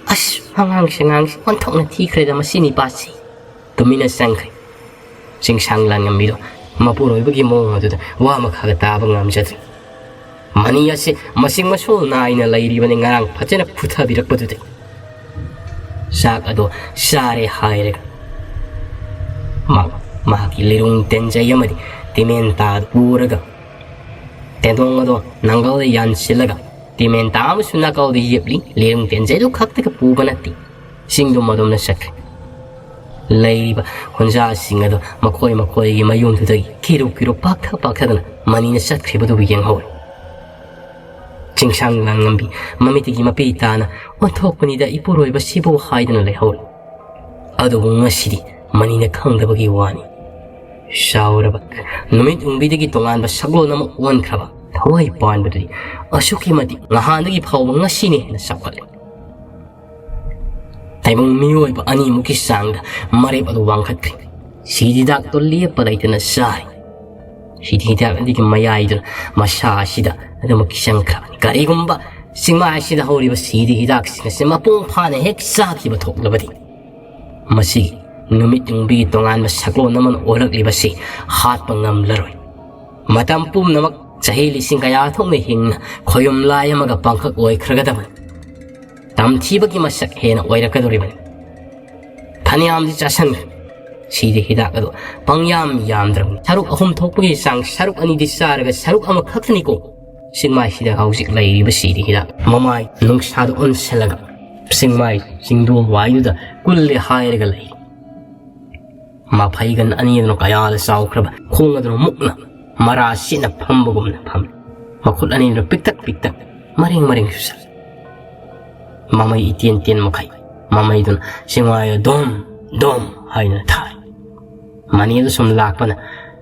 ꯑꯁ, ꯑꯉꯥꯡꯁꯦ, ꯑꯉꯥꯡꯁꯦ ꯑꯣꯟꯊꯣꯛꯅ ꯊꯤꯈ꯭ꯔꯦꯗ ꯃꯁꯤ ꯅꯤꯄꯥꯁꯤ꯫ ꯇꯨꯃꯤꯟꯅ ꯆꯪꯈ꯭ꯔꯦ꯫ ꯆꯤꯡꯁꯥꯡ ꯂꯥꯟꯉꯝꯕꯤꯗꯣ ꯃꯄꯨꯔꯣꯏꯕꯒꯤ ꯃꯑꯣꯡ ꯑꯗꯨꯗ ꯋꯥ ꯃꯈꯥꯒ ꯇꯥꯕ ꯉꯝꯖꯗ꯭ꯔꯦ꯫ ꯃꯅꯤ ꯑꯁꯤ ꯃꯁꯤꯡ ꯃꯁꯨ ꯅꯥꯏꯅ ꯂꯩꯔꯤꯕꯅꯤ, ꯉꯔꯥꯡ ꯐꯖꯅ ꯐꯨꯊꯕꯤꯔꯛꯄꯗꯨꯗꯤ꯫ ꯆꯥꯛ ꯑꯗꯣ ꯆꯥꯔꯦ ꯍꯥꯏꯔꯒ ꯃꯍꯥꯛ ꯃꯍꯥꯛꯀꯤ ꯂꯤꯔꯨꯡ ꯇꯦꯟꯖꯩ ꯑꯃꯗꯤ ꯇꯤꯃꯦꯟ ꯇꯥꯗ ꯄꯨꯔꯒ ꯇꯦꯟꯗꯣꯡ ꯑꯗꯣ ꯅꯪꯒꯜꯗ ꯌꯥꯟꯁꯤꯜꯂꯒ ꯇꯤꯃꯦꯟ ꯇꯥ ꯑꯃꯁꯨ ꯅꯥꯀꯜꯗ ꯌꯦꯞꯂꯤ꯫ ꯂꯤꯔꯨꯡ ꯇꯦꯟꯖꯩꯗꯨ ꯈꯛꯇꯒ ꯄꯨꯕ ꯅꯠꯇꯦ, ꯆꯤꯡꯗꯨꯝ ꯑꯗꯣꯝꯗ ꯆꯠꯈ꯭ꯔꯦ꯫ ꯂꯩꯔꯤꯕ ꯈꯨꯟꯖꯥꯁꯤꯡ ꯑꯗꯣ ꯃꯈꯣꯏ ꯃꯈꯣꯏꯒꯤ ꯃꯌꯨꯝꯗꯨꯗꯒꯤ ꯀꯤꯔꯨ ꯀꯤꯔꯨ ꯄꯥꯛꯊ ꯄꯥꯛꯊꯗꯅ ꯃꯅꯤꯅ ꯆꯠꯈ꯭ꯔꯤꯕꯗꯨꯕꯨ ꯌꯦꯡꯍꯧꯔꯦ꯫ ꯆꯤꯡꯁꯥꯡ ꯂꯥꯡꯉꯝꯕꯤ ꯃꯃꯤꯠꯇꯒꯤ ꯃꯄꯤ ꯇꯥꯅ "ꯑꯣꯟꯊꯣꯛꯄꯅꯤꯗ ꯏꯄꯨꯔꯣꯏꯕꯁꯤꯕꯨ" ꯍꯥꯏꯗꯨꯅ ꯂꯩꯍꯧꯔꯦ꯫ ꯑꯗꯨꯕꯨ ꯉꯁꯤꯗꯤ ꯃꯅꯤꯅ ꯈꯪꯗꯕꯒꯤ ꯋꯥꯅꯤ꯫ ꯆꯥꯎꯔꯕ ꯅꯨꯃꯤꯠ ꯎꯪꯕꯤꯗꯒꯤ ꯇꯣꯉꯥꯟꯕ ꯁꯛꯂꯣꯟ ꯑꯃ ꯑꯣꯟꯈ꯭ꯔꯕ ꯊꯋꯥꯏ ꯄꯥꯟꯕꯗꯨꯗꯤ ꯑꯁꯨꯛꯀꯤ ꯃꯇꯤꯛ ꯅꯍꯥꯟꯗꯒꯤ ꯐꯥꯎꯕ ꯉꯁꯤꯅ ꯍꯦꯟꯅ ꯆꯥꯎꯈꯠꯂꯦ꯫ ꯇꯥꯏꯕꯪ ꯃꯤꯑꯣꯏꯕ ꯑꯅꯤꯃꯨꯛꯀꯤ ꯆꯥꯡꯗ ꯃꯔꯦꯞ ꯑꯗꯨ ꯋꯥꯡꯈꯠꯈ꯭ꯔꯦ꯫ ꯁꯤꯗꯤ ꯍꯤꯗꯥꯛꯇꯣ ꯂꯦꯞꯄ ꯂꯩꯇꯅ ꯆꯥꯔꯤ꯫ ꯁꯤꯗꯤ ꯍꯤꯗꯥꯛ ꯑꯗꯨꯒꯤ ꯃꯌꯥꯏꯗꯨꯅ ꯃꯁꯥ ꯑꯁꯤꯗ ꯑꯗꯨꯃꯛ ꯆꯪꯈ꯭ꯔꯕꯅꯤ꯫ ꯀꯔꯤꯒꯨꯝꯕ ꯆꯤꯡꯃꯥꯏ ꯑꯁꯤꯗ ꯍꯧꯔꯤꯕ ꯁꯤꯗꯤ ꯍꯤꯗꯥꯛꯁꯤꯡ ꯑꯁꯤ ꯃꯄꯨꯡ ꯐꯥꯅ ꯍꯦꯛ ꯆꯥꯈꯤꯕ ꯊꯣꯛꯂꯕꯗꯤ, ꯃꯁꯤꯒꯤ ꯅꯨꯃꯤꯠ ꯌꯨꯡꯕꯤꯒꯤ ꯇꯣꯉꯥꯟꯕ ꯁꯛꯂꯣꯟ ꯑꯃꯅ ꯑꯣꯜꯂꯛꯂꯤꯕꯁꯤ ꯍꯥꯠꯄ ꯉꯝꯂꯔꯣꯏ꯫ ꯃꯇꯝ ꯄꯨꯝꯅꯃꯛ ꯆꯍꯤ ꯂꯤꯁꯤꯡ ꯀꯌꯥ ꯊꯣꯛꯅ ꯍꯤꯡꯅ ꯈꯣꯌꯨꯝ ꯂꯥꯏ ꯑꯃꯒ ꯄꯥꯡꯈꯛ ꯑꯣꯏꯈ꯭ꯔꯒꯗꯕꯅꯤ꯫ ꯇꯝꯊꯤꯕꯒꯤ ꯃꯁꯛ ꯍꯦꯟꯅ ꯑꯣꯏꯔꯛꯀꯗꯧꯔꯤꯕꯅꯤ꯫ ꯐꯅꯌꯥꯝꯗꯤ ꯆꯥꯁꯟꯈ꯭ꯔꯦ꯫ ꯁꯤꯗꯤ ꯍꯤꯗꯥꯛ ꯑꯗꯨ ꯄꯪꯌꯥꯝ ꯌꯥꯝꯗ꯭ꯔꯕꯅꯤ꯫ ꯁꯔꯨꯛ ꯑꯍꯨꯝ ꯊꯣꯛꯄꯒꯤ ꯆꯥꯡ ꯁꯔꯨꯛ ꯑꯅꯤꯗꯤ ꯆꯥꯔꯒ ꯁꯔꯨꯛ ꯑꯃꯈꯛꯇꯅꯤꯀꯣ ꯆꯤꯡꯃꯥꯏꯁꯤꯗ ꯍꯧꯖꯤꯛ ꯂꯩꯔꯤꯕ ꯁꯤꯗꯤ ꯍꯤꯗꯥꯛ꯫ ꯃꯃꯥꯏ ꯅꯨꯡꯁꯥꯗ ꯑꯣꯟꯁꯤꯜꯂꯒ ꯆꯤꯡꯃꯥꯏ ꯆꯤꯡꯗꯣꯜ ꯋꯥꯏꯗꯨꯗ ꯀꯨꯜꯂꯦ ꯍꯥꯏꯔꯒ ꯂꯩ꯫ ꯃꯐꯩꯒꯟ ꯑꯅꯤ ꯑꯗꯨꯅ ꯀꯌꯥꯗ ꯆꯥꯎꯈ꯭ꯔꯕ ꯈꯣꯡ ꯑꯗꯨꯅ ꯃꯨꯛꯅ ꯃꯔꯥ ꯁꯤꯠꯅ ꯐꯝꯕꯒꯨꯝꯅ ꯐꯝꯃꯤ꯫ ꯃꯈꯨꯠ ꯑꯅꯤꯗꯨꯅ ꯄꯤꯛꯇꯛ ꯄꯤꯛꯇꯛ ꯃꯔꯦꯡ ꯃꯔꯦꯡꯁꯨ ꯆꯠꯂꯤ꯫ ꯃꯃꯩ ꯏꯇꯦꯟ ꯇꯦꯟ ꯃꯈꯩ ꯃꯃꯩꯗꯨꯅ ꯆꯤꯡꯃꯥꯏꯗ ꯗꯣꯝ ꯗꯣꯝ ꯍꯥꯏꯗꯨꯅ ꯊꯥꯔꯤ꯫ ꯃꯅꯤꯗꯨ ꯁꯨꯝ ꯂꯥꯛꯄꯅ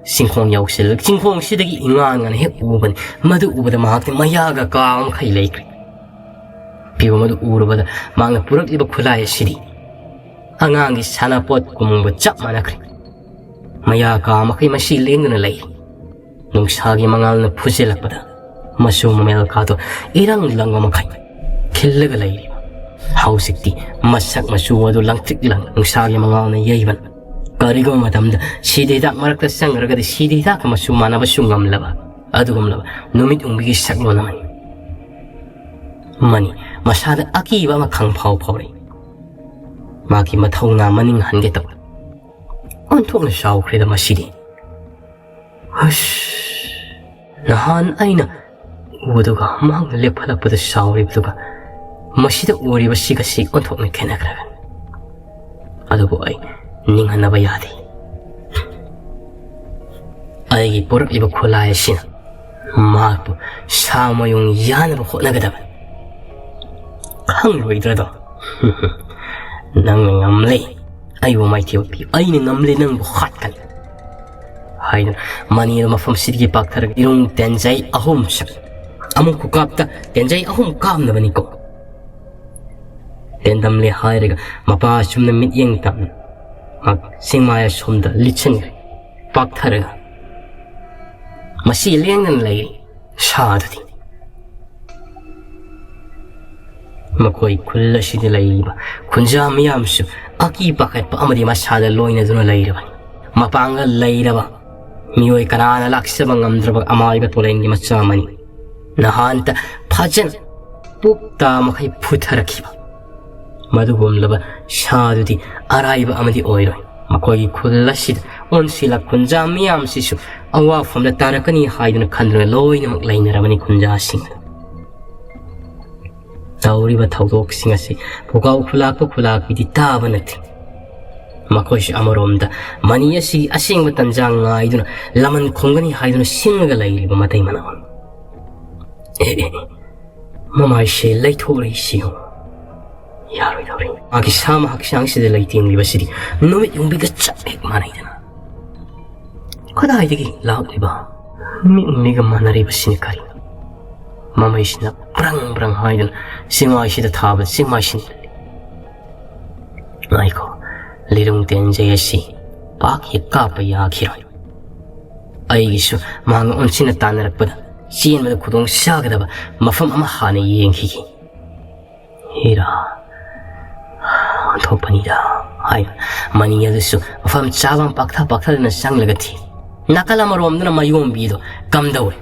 ꯆꯤꯡꯈꯣꯡ ꯌꯧꯁꯤꯜꯂꯒ ꯆꯤꯡꯈꯣꯡꯁꯤꯗꯒꯤ ꯏꯉꯥꯟ ꯉꯥꯟꯅ ꯍꯦꯛ ꯎꯕꯅꯤ꯫ ꯃꯗꯨ ꯎꯕꯗ ꯃꯍꯥꯛꯇꯤ ꯃꯌꯥꯒ ꯀꯥ ꯃꯈꯩ ꯂꯩꯈ꯭ꯔꯦ꯫ ꯐꯤꯕꯝ ꯑꯗꯨ ꯎꯔꯨꯕꯗ ꯃꯍꯥꯛꯅ ꯄꯨꯔꯛꯂꯤꯕ ꯈꯨꯠꯂꯥꯏ ꯑꯁꯤꯗꯤ ꯑꯉꯥꯡꯒꯤ ꯁꯥꯟꯅꯄꯣꯠ ꯀꯨꯝꯕ ꯆꯞ ꯃꯥꯟꯅꯈ꯭ꯔꯦ꯫ ꯃꯌꯥ ꯀꯥ ꯃꯈꯩ ꯃꯁꯤ ꯂꯦꯡꯗꯨꯅ ꯂꯩ꯫ ꯅꯨꯡꯁꯥꯒꯤ ꯃꯉꯥꯜꯅ ꯐꯨꯖꯤꯜꯂꯛꯄꯗ ꯃꯆꯨ ꯃꯃꯦꯜ ꯀꯥꯗꯣ ꯏꯔꯪ ꯂꯪꯕ ꯃꯈꯩ ꯈꯤꯜꯂꯒ ꯂꯩꯔꯤꯕ꯫ ꯍꯧꯖꯤꯛꯇꯤ ꯃꯁꯛ ꯃꯆꯨ ꯑꯗꯨ ꯂꯪꯇ꯭ꯔꯤꯛ ꯂꯪ ꯅꯨꯡꯁꯥꯒꯤ ꯃꯉꯥꯜꯅ ꯌꯩꯕꯅ꯫ ꯀꯔꯤꯒꯨꯝꯕ ꯃꯇꯝꯗ ꯁꯤꯗ ꯍꯤꯗꯥꯛ ꯃꯔꯛꯇ ꯆꯪꯈ꯭ꯔꯒꯗꯤ ꯁꯤꯗ ꯍꯤꯗꯥꯛꯀ ꯃꯆꯨ ꯃꯥꯟꯅꯕꯁꯨ ꯉꯝꯂꯕ ꯑꯗꯨꯒꯨꯝꯂꯕ ꯅꯨꯃꯤꯠ ꯎꯡꯕꯤꯒꯤ ꯁꯛꯂꯣꯟ ꯑꯃꯅꯤ꯫ ꯃꯅꯤ ꯃꯁꯥꯗ ꯑꯀꯤꯕ ꯑꯃ ꯈꯪꯐꯥꯎ ꯐꯥꯎꯔꯛꯏ꯫ ꯃꯥꯒꯤ ꯃꯊꯧꯅꯥ ꯃꯅꯤꯡ ꯍꯟꯒꯦ ꯇꯧꯏ꯫ ꯑꯣꯟꯊꯣꯛꯅ ꯆꯥꯎꯈ꯭ꯔꯦꯗ ꯃꯁꯤꯗꯤ꯫ ꯍꯁ! ꯅꯍꯥꯟ ꯑꯩꯅ ꯎꯕꯗꯨꯒ ꯃꯍꯥꯛꯅ ꯂꯦꯞꯈꯠꯂꯛꯄꯗ ꯆꯥꯎꯔꯤꯕꯗꯨꯒ ꯃꯁꯤꯗ ꯎꯔꯤꯕꯁꯤꯒꯁꯤ ꯑꯣꯟꯊꯣꯛꯅ ꯈꯦꯠꯅꯈ꯭ꯔꯒꯅꯤ꯫ ꯑꯗꯨꯕꯨ ꯑꯩ ꯅꯤꯡꯍꯟꯅꯕ ꯌꯥꯗꯦ꯫ ꯑꯩꯒꯤ ꯄꯨꯔꯛꯂꯤꯕ ꯈꯨꯠꯂꯥꯏ ꯑꯁꯤꯅ ꯃꯍꯥꯛꯄꯨ ꯁꯥ ꯃꯌꯨꯡ ꯌꯥꯅꯕ ꯍꯣꯠꯅꯒꯗꯕꯅꯤ꯫ ꯈꯪꯂꯣꯏꯗ꯭ꯔꯗꯣ? ꯅꯪꯅ ꯉꯝꯂꯦ꯫ ꯑꯩꯕꯨ ꯃꯥꯏꯊꯤꯕ ꯄꯤꯌꯨ꯫ ꯑꯩꯅ ꯉꯝꯂꯦ, ꯅꯪꯕꯨ ꯍꯥꯠꯀꯅꯤ꯫ ꯍꯥꯏꯗꯨꯅ ꯃꯅꯤꯗꯨ ꯃꯐꯝꯁꯤꯗꯒꯤ ꯄꯥꯛꯊꯔꯒ ꯏꯔꯨꯡ ꯇꯦꯟꯖꯩ ꯑꯍꯨꯝ ꯁꯛ꯫ ꯑꯃꯨꯛ ꯈꯨꯀꯥꯞꯇ ꯇꯦꯟꯖꯩ ꯑꯍꯨꯝ ꯀꯥꯞꯅꯕꯅꯤꯀꯣ꯫ ꯇꯦꯟꯗꯝꯂꯦ ꯍꯥꯏꯔꯒ ꯃꯄꯥ ꯑꯁꯨꯝꯅ ꯃꯤꯠꯌꯦꯡ ꯇꯝꯅ ꯃꯍꯥꯛ ꯆꯤꯡꯃꯥꯏ ꯑꯁꯣꯝꯗ ꯂꯤꯠꯁꯤꯟꯈ꯭ꯔꯦ꯫ ꯄꯥꯛꯊꯔꯒ ꯃꯁꯤ ꯂꯦꯡꯗꯅ ꯂꯩꯔꯤ ꯁꯥꯗꯨꯗꯤ꯫ ꯃꯈꯣꯏ ꯈꯨꯜ ꯑꯁꯤꯗ ꯂꯩꯔꯤꯕ ꯈꯨꯟꯖꯥ ꯃꯤꯌꯥꯝꯁꯨ ꯑꯀꯤ ꯄꯥꯈꯠꯄ ꯑꯃꯗꯤ ꯃꯁꯥꯗ ꯂꯣꯏꯅꯗꯨꯅ ꯂꯩꯔꯕꯅꯤ꯫ ꯃꯄꯥꯡꯒꯜ ꯂꯩꯔꯕ ꯃꯤꯑꯣꯏ ꯀꯅꯥꯅ ꯂꯥꯛꯆꯕ ꯉꯝꯗ꯭ꯔꯕ ꯑꯃꯥꯏꯕ ꯇꯣꯂꯦꯟꯒꯤ ꯃꯆꯥ ꯑꯃꯅꯤ꯫ ꯅꯍꯥꯟꯇ ꯐꯖꯅ ꯄꯨꯞ ꯇꯥ ꯃꯈꯩ ꯐꯨꯊꯔꯛꯈꯤꯕ ꯃꯗꯨꯒꯨꯝꯂꯕ ꯁꯥꯗꯨꯗꯤ ꯑꯔꯥꯏꯕ ꯑꯃꯗꯤ ꯑꯣꯏꯔꯣꯏ꯫ ꯃꯈꯣꯏꯒꯤ ꯈꯨꯜ ꯑꯁꯤꯗ ꯑꯣꯟꯁꯤꯜꯂ ꯈꯨꯟꯖꯥ ꯃꯤꯌꯥꯝꯁꯤꯁꯨ ꯑꯋꯥꯐꯝꯗ ꯇꯥꯔꯛꯀꯅꯤ ꯍꯥꯏꯗꯨꯅ ꯈꯟꯗꯨꯅ ꯂꯣꯏꯅꯃꯛ ꯂꯩꯅꯔꯕꯅꯤ ꯈꯨꯟꯖꯥꯁꯤꯡ ꯑꯗꯨ꯫ ꯇꯧꯔꯤꯕ ꯊꯧꯗꯣꯛꯁꯤꯡ ꯑꯁꯤ ꯄꯨꯀꯥꯎ ꯈꯨꯂꯥꯛꯄ ꯈꯨꯂꯥꯛꯄꯤꯗꯤ ꯇꯥꯕ ꯅꯠꯇꯦ꯫ ꯃꯈꯣꯏꯁꯨ ꯑꯃꯔꯣꯝꯗ ꯃꯅꯤ ꯑꯁꯤꯒꯤ ꯑꯁꯦꯡꯕ ꯇꯟꯖꯥ ꯉꯥꯏꯗꯨꯅ ꯂꯃꯟ ꯈꯨꯝꯒꯅꯤ ꯍꯥꯏꯗꯨꯅ ꯁꯤꯡꯉꯒ ꯂꯩꯔꯤꯕ ꯃꯇꯩ ꯃꯅꯥꯎꯅꯤ꯫ ꯑꯦ, ꯑꯦ, ꯑꯦ, ꯃꯃꯥꯏꯁꯦ ꯂꯩꯊꯣꯛꯂꯛꯏꯁꯤ ꯌꯦꯡꯉꯨ꯫ ꯌꯥꯔꯣꯏꯗꯧꯔꯤ꯫ ꯃꯥꯒꯤ ꯁꯥꯃ ꯍꯛꯆꯥꯡꯁꯤꯗ ꯂꯩꯇꯦꯡꯂꯤꯕꯁꯤꯗꯤ ꯅꯨꯃꯤꯠ ꯌꯨꯡꯕꯤꯒ ꯆꯞ ꯍꯦꯛ ꯃꯥꯟꯅꯩꯗꯅ꯫ ꯀꯗꯥꯏꯗꯒꯤ ꯂꯥꯛꯂꯤꯕ ꯃꯤꯠ ꯃꯤꯒ ꯃꯥꯟꯅꯔꯤꯕꯁꯤꯅ ꯀꯔꯤꯅꯣ? ꯃꯃꯩꯁꯤꯅ ꯕ꯭ꯔꯪ ꯕ꯭ꯔꯪ ꯍꯥꯏꯗꯨꯅ ꯆꯤꯡꯃꯥꯏꯁꯤꯗ ꯊꯥꯕ ꯆꯤꯡꯃꯥꯏꯁꯤꯅ꯫ ꯉꯥꯏꯈꯣ, ꯂꯤꯔꯨꯡ ꯇꯦꯟꯖꯩ ꯑꯁꯤ ꯄꯥꯛ ꯍꯦꯛ ꯀꯥꯞꯄ ꯌꯥꯈꯤꯔꯣꯏ꯫ ꯑꯩꯒꯤꯁꯨ ꯃꯍꯥꯛꯅ ꯑꯣꯟꯁꯤꯟꯅ ꯇꯥꯟꯅꯔꯛꯄꯗ ꯆꯦꯟꯕꯗ ꯈꯨꯗꯣꯡ ꯆꯥꯒꯗꯕ ꯃꯐꯝ ꯑꯃ ꯍꯥꯟꯅ ꯌꯦꯡꯈꯤꯒꯦ꯫ ꯍꯤꯔꯥ, ꯑꯣꯟꯊꯣꯛꯄꯅꯤꯗ ꯍꯥꯏꯅ ꯃꯅꯤ ꯑꯗꯨꯁꯨ ꯃꯐꯝ ꯆꯥꯕ ꯑꯃ ꯄꯥꯛꯊ ꯄꯥꯛꯊꯗꯨꯅ ꯆꯪꯂꯒ ꯊꯤ꯫ ꯅꯥꯀꯜ ꯑꯃꯔꯣꯝꯗꯅ ꯃꯌꯣꯝꯕꯤꯗꯣ ꯀꯝꯗꯧꯏ?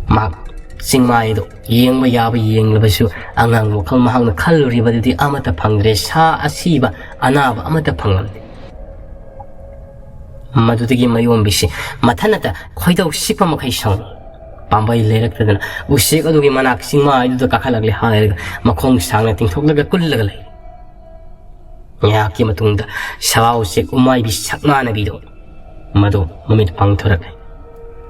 ꯃꯍꯥꯛ ꯆꯤꯡꯃꯥꯏꯗꯣ ꯌꯦꯡꯕ ꯌꯥꯕ ꯌꯦꯡꯂꯕꯁꯨ ꯑꯉꯥꯡ ꯋꯥꯈꯜ ꯃꯍꯥꯛꯅ ꯈꯜꯂꯨꯔꯤꯕꯗꯨꯗꯤ ꯑꯃꯠꯇ ꯐꯪꯗ꯭ꯔꯦ꯫ ꯁꯥ ꯑꯁꯤꯕ ꯑꯅꯥꯕ ꯑꯃꯠꯇ ꯐꯪꯂꯝꯗꯦ꯫ ꯃꯗꯨꯗꯒꯤ ꯃꯌꯣꯝꯕꯤꯁꯤ ꯃꯊꯟꯅꯇ ꯈꯣꯏꯗꯧ ꯁꯤꯛꯄ ꯃꯈꯩ ꯁꯥꯎꯅꯤ꯫ ꯄꯥꯝꯕꯩ ꯂꯩꯔꯛꯇꯗꯅ ꯎꯆꯦꯛ ꯑꯗꯨꯒꯤ ꯃꯅꯥꯛ ꯆꯤꯡꯃꯥꯏꯗꯨꯗ ꯀꯥꯈꯠꯂꯛꯂꯦ ꯍꯥꯏꯔꯒ ꯃꯈꯣꯡ ꯁꯥꯡꯅ ꯇꯤꯡꯊꯣꯛꯂꯒ ꯀꯨꯜꯂꯒ ꯂꯩ꯫ ꯉꯥꯏꯍꯥꯛꯀꯤ ꯃꯇꯨꯡꯗ ꯁꯋꯥ ꯎꯆꯦꯛ ꯎꯃꯥꯏꯕꯤ ꯁꯛꯅꯥꯅꯕꯤꯗꯣ ꯃꯗꯨ ꯃꯃꯤꯠ ꯄꯥꯡꯊꯣꯔꯛꯂꯦ꯫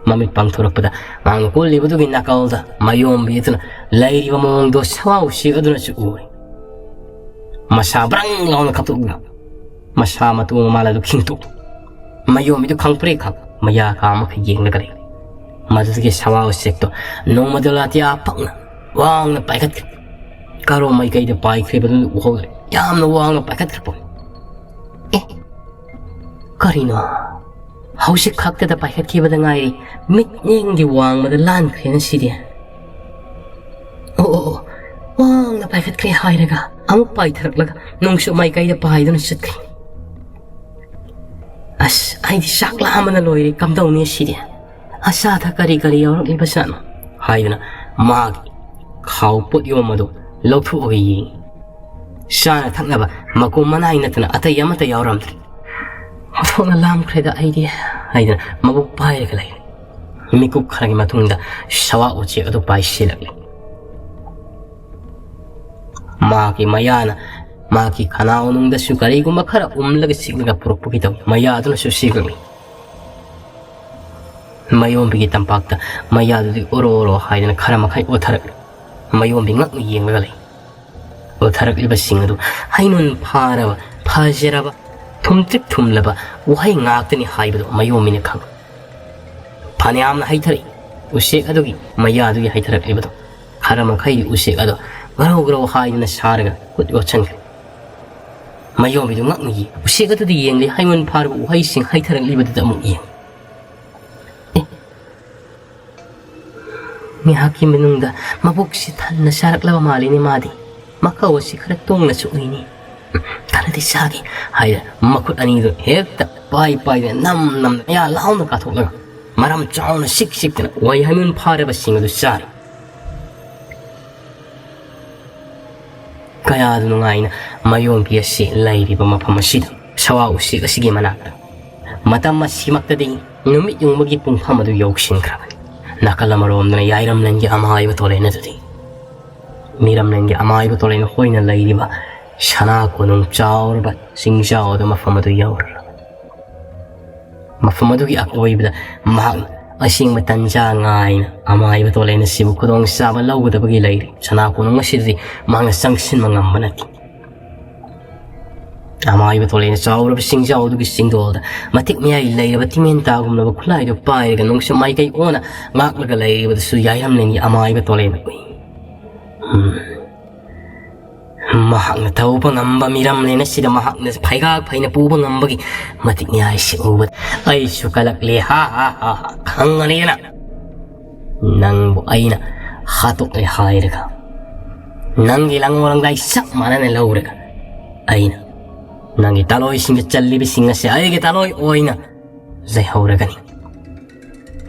ꯃꯃꯤꯠ ꯄꯥꯡꯊꯣꯔꯛꯄꯗ ꯃꯥꯡꯅ ꯀꯨꯜꯂꯤꯕꯗꯨꯒꯤ ꯅꯥꯀꯜꯗ ꯃꯌꯣꯝꯕꯤ ꯑꯗꯨꯅ ꯂꯩꯔꯤꯕ ꯃꯑꯣꯡꯗꯣ ꯁꯋꯥ ꯎꯆꯦꯛ ꯑꯗꯨꯅꯁꯨ ꯎꯔꯦ꯫ ꯃꯁꯥ ꯕ꯭ꯔꯪ ꯂꯥꯎꯅ ꯀꯥꯞꯊꯣꯛꯂꯒ ꯃꯁꯥ ꯃꯇꯨ ꯃꯃꯥꯜ ꯑꯗꯨ ꯈꯤꯡꯇꯣꯛ꯫ ꯃꯌꯣꯝꯕꯤꯗꯨ ꯈꯪꯄ꯭ꯔꯦꯛ ꯈꯪ ꯃꯌꯥ ꯀꯥ ꯑꯃꯈꯛ ꯌꯦꯡꯂꯒ ꯂꯩ꯫ ꯃꯗꯨꯗꯒꯤ ꯁꯋꯥ ꯎꯆꯦꯛꯇꯣ ꯅꯣꯡꯃꯗꯣ ꯂꯥꯇꯤꯌꯥ ꯄꯛꯅ ꯋꯥꯡꯅ ꯄꯥꯏꯈꯠꯈ꯭ꯔꯦ꯫ ꯀꯔꯣꯝ ꯃꯥꯏꯀꯩꯗ ꯄꯥꯏꯈ꯭ꯔꯤꯕꯗꯨ ꯎꯍꯧꯗ꯭ꯔꯦ꯫ ꯌꯥꯝꯅ ꯋꯥꯡꯅ ꯄꯥꯏꯈꯠꯈ꯭ꯔ ꯄꯣꯠꯅꯤ꯫ ꯑꯦ, ꯀꯔꯤꯅꯣ? ꯍꯧꯖꯤꯛ ꯈꯛꯇꯗ ꯄꯥꯏꯈꯠꯈꯤꯕꯗ ꯉꯥꯏꯔꯤ꯫ ꯃꯤꯠꯌꯦꯡꯗꯤ ꯋꯥꯡꯃꯗ ꯂꯥꯟꯈ꯭ꯔꯦꯅ ꯁꯤꯗꯤ꯫ ꯑꯣ, ꯑꯣ, ꯑꯣ, ꯋꯥꯡꯅ ꯄꯥꯏꯈꯠꯈ꯭ꯔꯦ ꯍꯥꯏꯔꯒ ꯑꯃꯨꯛ ꯄꯥꯏꯊꯔꯛꯂꯒ ꯅꯣꯡꯆꯨꯞ ꯃꯥꯏꯀꯩꯗ ꯄꯥꯏꯗꯨꯅ ꯆꯠꯈ꯭ꯔꯦ꯫ ꯑꯁ, ꯑꯩꯗꯤ ꯆꯥꯛ ꯂꯥꯝꯕꯅ ꯂꯣꯏꯔꯦ, ꯀꯝꯗꯧꯅꯤ ꯁꯤꯗꯤ? ꯑꯆꯥ ꯑꯊꯛ ꯀꯔꯤ ꯀꯔꯤ ꯌꯥꯎꯔꯛꯂꯤꯕꯖꯥꯠꯅꯣ? ꯍꯥꯏꯗꯨꯅ ꯃꯥꯒꯤ ꯈꯥꯎ ꯄꯣꯠ ꯌꯣꯝ ꯑꯗꯨ ꯂꯧꯊꯣꯛꯑꯒ ꯌꯦꯡꯉꯤ꯫ ꯆꯥꯅ ꯊꯛꯅꯕ ꯃꯀꯨꯝ ꯃꯅꯥꯏ ꯅꯠꯇꯅ ꯑꯇꯩ ꯑꯃꯠꯇ ꯌꯥꯎꯔꯝꯗ꯭ꯔꯦ꯫ "ꯑꯣꯟꯊꯣꯛꯅ ꯂꯥꯝꯈ꯭ꯔꯦꯗ ꯑꯩꯗꯤ" ꯍꯥꯏꯗꯅ ꯃꯕꯨꯛ ꯄꯥꯏꯔꯒ ꯂꯩꯔꯦ꯫ ꯃꯤꯀꯨꯞ ꯈꯔꯒꯤ ꯃꯇꯨꯡꯗ ꯁꯋꯥ ꯎꯆꯦꯛ ꯑꯗꯨ ꯄꯥꯏꯁꯤꯜꯂꯛꯂꯦ꯫ ꯃꯥꯒꯤ ꯃꯌꯥꯅ ꯃꯥꯒꯤ ꯈꯅꯥꯎꯅꯨꯡꯗꯁꯨ ꯀꯔꯤꯒꯨꯝꯕ ꯈꯔ ꯎꯝꯂꯒ ꯆꯤꯛꯂꯒ ꯄꯨꯔꯛꯄꯒꯤ ꯇꯧꯏ꯫ ꯃꯌꯥꯗꯨꯅꯁꯨ ꯆꯤꯛꯂꯛꯂꯤ꯫ ꯃꯌꯣꯝꯕꯤꯒꯤ ꯇꯝꯄꯥꯛꯇ ꯃꯌꯥꯗꯨꯗꯤ ꯑꯣꯔꯣ ꯑꯣꯔꯣ ꯍꯥꯏꯗꯅ ꯈꯔ ꯃꯈꯩ ꯑꯣꯊꯔꯛꯂꯤ꯫ ꯃꯌꯣꯝꯕꯤ ꯉꯛꯅ ꯌꯦꯡꯂꯒ ꯂꯩ꯫ ꯑꯣꯊꯔꯛꯂꯤꯕꯁꯤꯡ ꯑꯗꯨ ꯍꯩꯅꯨꯡ ꯐꯥꯔꯕ, ꯐꯖꯔꯕ, ꯊꯨꯝꯇ꯭ꯔꯤꯛ ꯊꯨꯝꯂꯕ ꯋꯥꯍꯩ ꯉꯥꯛꯇꯅꯤ ꯍꯥꯏꯕꯗꯨ ꯃꯌꯣꯝꯕꯤꯅ ꯈꯪꯏ꯫ ꯐꯅꯌꯥꯝꯅ ꯍꯩꯊꯔꯛꯏ꯫ ꯎꯆꯦꯛ ꯑꯗꯨꯒꯤ ꯃꯌꯥꯗꯨꯒꯤ ꯍꯩꯊꯔꯛꯂꯤꯕꯗꯣ ꯈꯔ ꯃꯈꯩꯗꯤ ꯎꯆꯦꯛ ꯑꯗꯣ ꯒ꯭ꯔꯧ ꯒ꯭ꯔꯧ ꯍꯥꯏꯗꯨꯅ ꯁꯥꯔꯒ ꯈꯨꯠ ꯌꯣꯠꯁꯤꯟꯈ꯭ꯔꯦ꯫ ꯃꯌꯣꯝꯕꯤꯗꯨ ꯉꯛꯅ ꯌꯦꯡ꯫ ꯎꯆꯦꯛ ꯑꯗꯨꯗ ꯌꯦꯡꯂꯤ, ꯍꯩꯃꯟ ꯐꯥꯔꯕ ꯎꯍꯩꯁꯤꯡ ꯍꯩꯊꯔꯛꯂꯤꯕꯗꯨꯗ ꯑꯃꯨꯛ ꯌꯦꯡ꯫ ꯑꯦ, ꯉꯥꯏꯍꯥꯛꯀꯤ ꯃꯅꯨꯡꯗ ꯃꯕꯨꯛꯁꯤ ꯊꯟꯅ ꯆꯥꯔꯛꯂꯕ ꯃꯥꯜꯂꯤꯅꯦ ꯃꯥꯗꯤ꯫ ꯃꯈꯧ ꯑꯁꯤ ꯈꯔ ꯇꯣꯡꯅꯁꯨ ꯎꯏꯅꯤ꯫ ꯈꯔꯗꯤ ꯆꯥꯒꯦ ꯍꯥꯏꯗꯅ ꯃꯈꯨꯠ ꯑꯅꯤꯗꯨ ꯍꯦꯛꯇ ꯄꯥꯏ ꯄꯥꯏꯗꯅ ꯅꯝ ꯅꯝ ꯃꯌꯥ ꯂꯥꯎꯅ ꯀꯥꯊꯣꯛꯂꯒ ꯃꯔꯝ ꯆꯥꯎꯅ ꯁꯤꯛ ꯁꯤꯛꯇꯅ ꯎꯍꯩ ꯍꯩꯃꯟ ꯐꯥꯔꯕꯁꯤꯡ ꯑꯗꯨ ꯆꯥꯔꯤ꯫ ꯀꯌꯥꯗ ꯅꯨꯡꯉꯥꯏꯅ ꯃꯌꯣꯝꯕꯤ ꯑꯁꯤ ꯂꯩꯔꯤꯕ ꯃꯐꯝ ꯑꯁꯤꯗ, ꯁꯋꯥ ꯎꯆꯦꯛ ꯑꯁꯤꯒꯤ ꯃꯅꯥꯛꯇ꯫ ꯃꯇꯝ ꯑꯁꯤꯃꯛꯇꯗꯤ ꯅꯨꯃꯤꯠ ꯌꯨꯡꯕꯒꯤ ꯄꯨꯡꯐꯝ ꯑꯗꯨ ꯌꯧꯁꯤꯟꯈ꯭ꯔꯕꯅꯤ꯫ ꯅꯥꯀꯜ ꯑꯃꯔꯣꯝꯗꯅ ꯌꯥꯏꯔꯝꯂꯦꯟꯒꯤ ꯑꯃꯥꯏꯕ ꯇꯣꯂꯦꯟ ꯑꯗꯨꯗꯤ ꯃꯤꯔꯝꯂꯦꯟꯒꯤ ꯑꯃꯥꯏꯕ ꯇꯣꯂꯦꯟ ꯍꯣꯏꯅ ꯂꯩꯔꯤꯕ ꯁꯅꯥ ꯀꯣꯅꯨꯡ ꯆꯥꯎꯔꯕ ꯆꯤꯡꯖꯥꯎ ꯑꯗꯨ ꯃꯐꯝ ꯑꯗꯨ ꯌꯧꯔꯨꯔꯕꯅꯤ꯫ ꯃꯐꯝ ꯑꯗꯨꯒꯤ ꯑꯀꯣꯏꯕꯗ ꯃꯍꯥꯛꯅ ꯑꯁꯦꯡꯕ ꯇꯟꯖꯥ ꯉꯥꯏꯅ ꯑꯃꯥꯏꯕ ꯇꯣꯂꯦꯟ ꯑꯁꯤꯕꯨ ꯈꯨꯗꯣꯡꯆꯥꯕ ꯂꯧꯒꯗꯕꯒꯤ ꯂꯩꯔꯤ꯫ ꯁꯅꯥ ꯀꯣꯅꯨꯡ ꯑꯁꯤꯗꯗꯤ ꯃꯍꯥꯛꯅ ꯆꯪꯁꯤꯟꯕ ꯉꯝꯕ ꯅꯠꯇꯦ꯫ ꯑꯃꯥꯏꯕ ꯇꯣꯂꯦꯟ ꯆꯥꯎꯔꯕ ꯆꯤꯡꯖꯥꯎ ꯑꯗꯨꯒꯤ ꯆꯤꯡꯗꯣꯜꯗ ꯃꯇꯤꯛ ꯃꯌꯥꯏ ꯂꯩꯔꯕ ꯇꯤꯃꯦꯟꯇꯥꯒꯨꯝꯂꯕ ꯈꯨꯠꯂꯥꯏꯗꯨ ꯄꯥꯏꯔꯒ ꯅꯣꯡꯆꯨꯞ ꯃꯥꯏꯀꯩ ꯑꯣꯟꯅ ꯉꯥꯛꯂꯒ ꯂꯩꯔꯤꯕꯗꯨꯁꯨ ꯌꯥꯏꯔꯝꯂꯦꯟꯒꯤ ꯑꯃꯥꯏꯕ ꯇꯣꯂꯦꯟ ꯎꯏ꯫ ꯎꯝ꯫ ꯃꯍꯥꯛꯅ ꯇꯧꯕ ꯉꯝꯕ ꯃꯤꯔꯝꯂꯦꯟ ꯑꯁꯤꯗ ꯃꯍꯥꯛꯅ ꯐꯩꯒꯥꯛ ꯐꯩꯅ ꯄꯨꯕ ꯉꯝꯕꯒꯤ ꯃꯇꯤꯛ ꯃꯌꯥꯏꯁꯤ ꯎꯕꯗ ꯑꯩꯁꯨ ꯀꯂꯛꯂꯦ꯫ ꯍꯥ, ꯍꯥ, ꯍꯥ, ꯍꯥ꯫ ꯈꯪꯉꯅꯤꯗꯅ꯫ ꯅꯪꯕꯨ ꯑꯩꯅ ꯍꯥꯠꯇꯣꯛꯂꯦ ꯍꯥꯏꯔꯒ, ꯅꯪꯒꯤ ꯂꯪꯉꯣ ꯂꯪꯗꯥꯏ ꯆꯞ ꯃꯥꯟꯅꯅ ꯂꯧꯔꯒ, ꯑꯩꯅ ꯅꯪꯒꯤ ꯇꯥꯂꯣꯏꯁꯤꯡꯗ ꯆꯜꯂꯤꯕꯁꯤꯡ ꯑꯁꯤ ꯑꯩꯒꯤ ꯇꯥꯂꯣꯏ ꯑꯣꯏꯅ ꯂꯩꯍꯧꯔꯒꯅꯤ꯫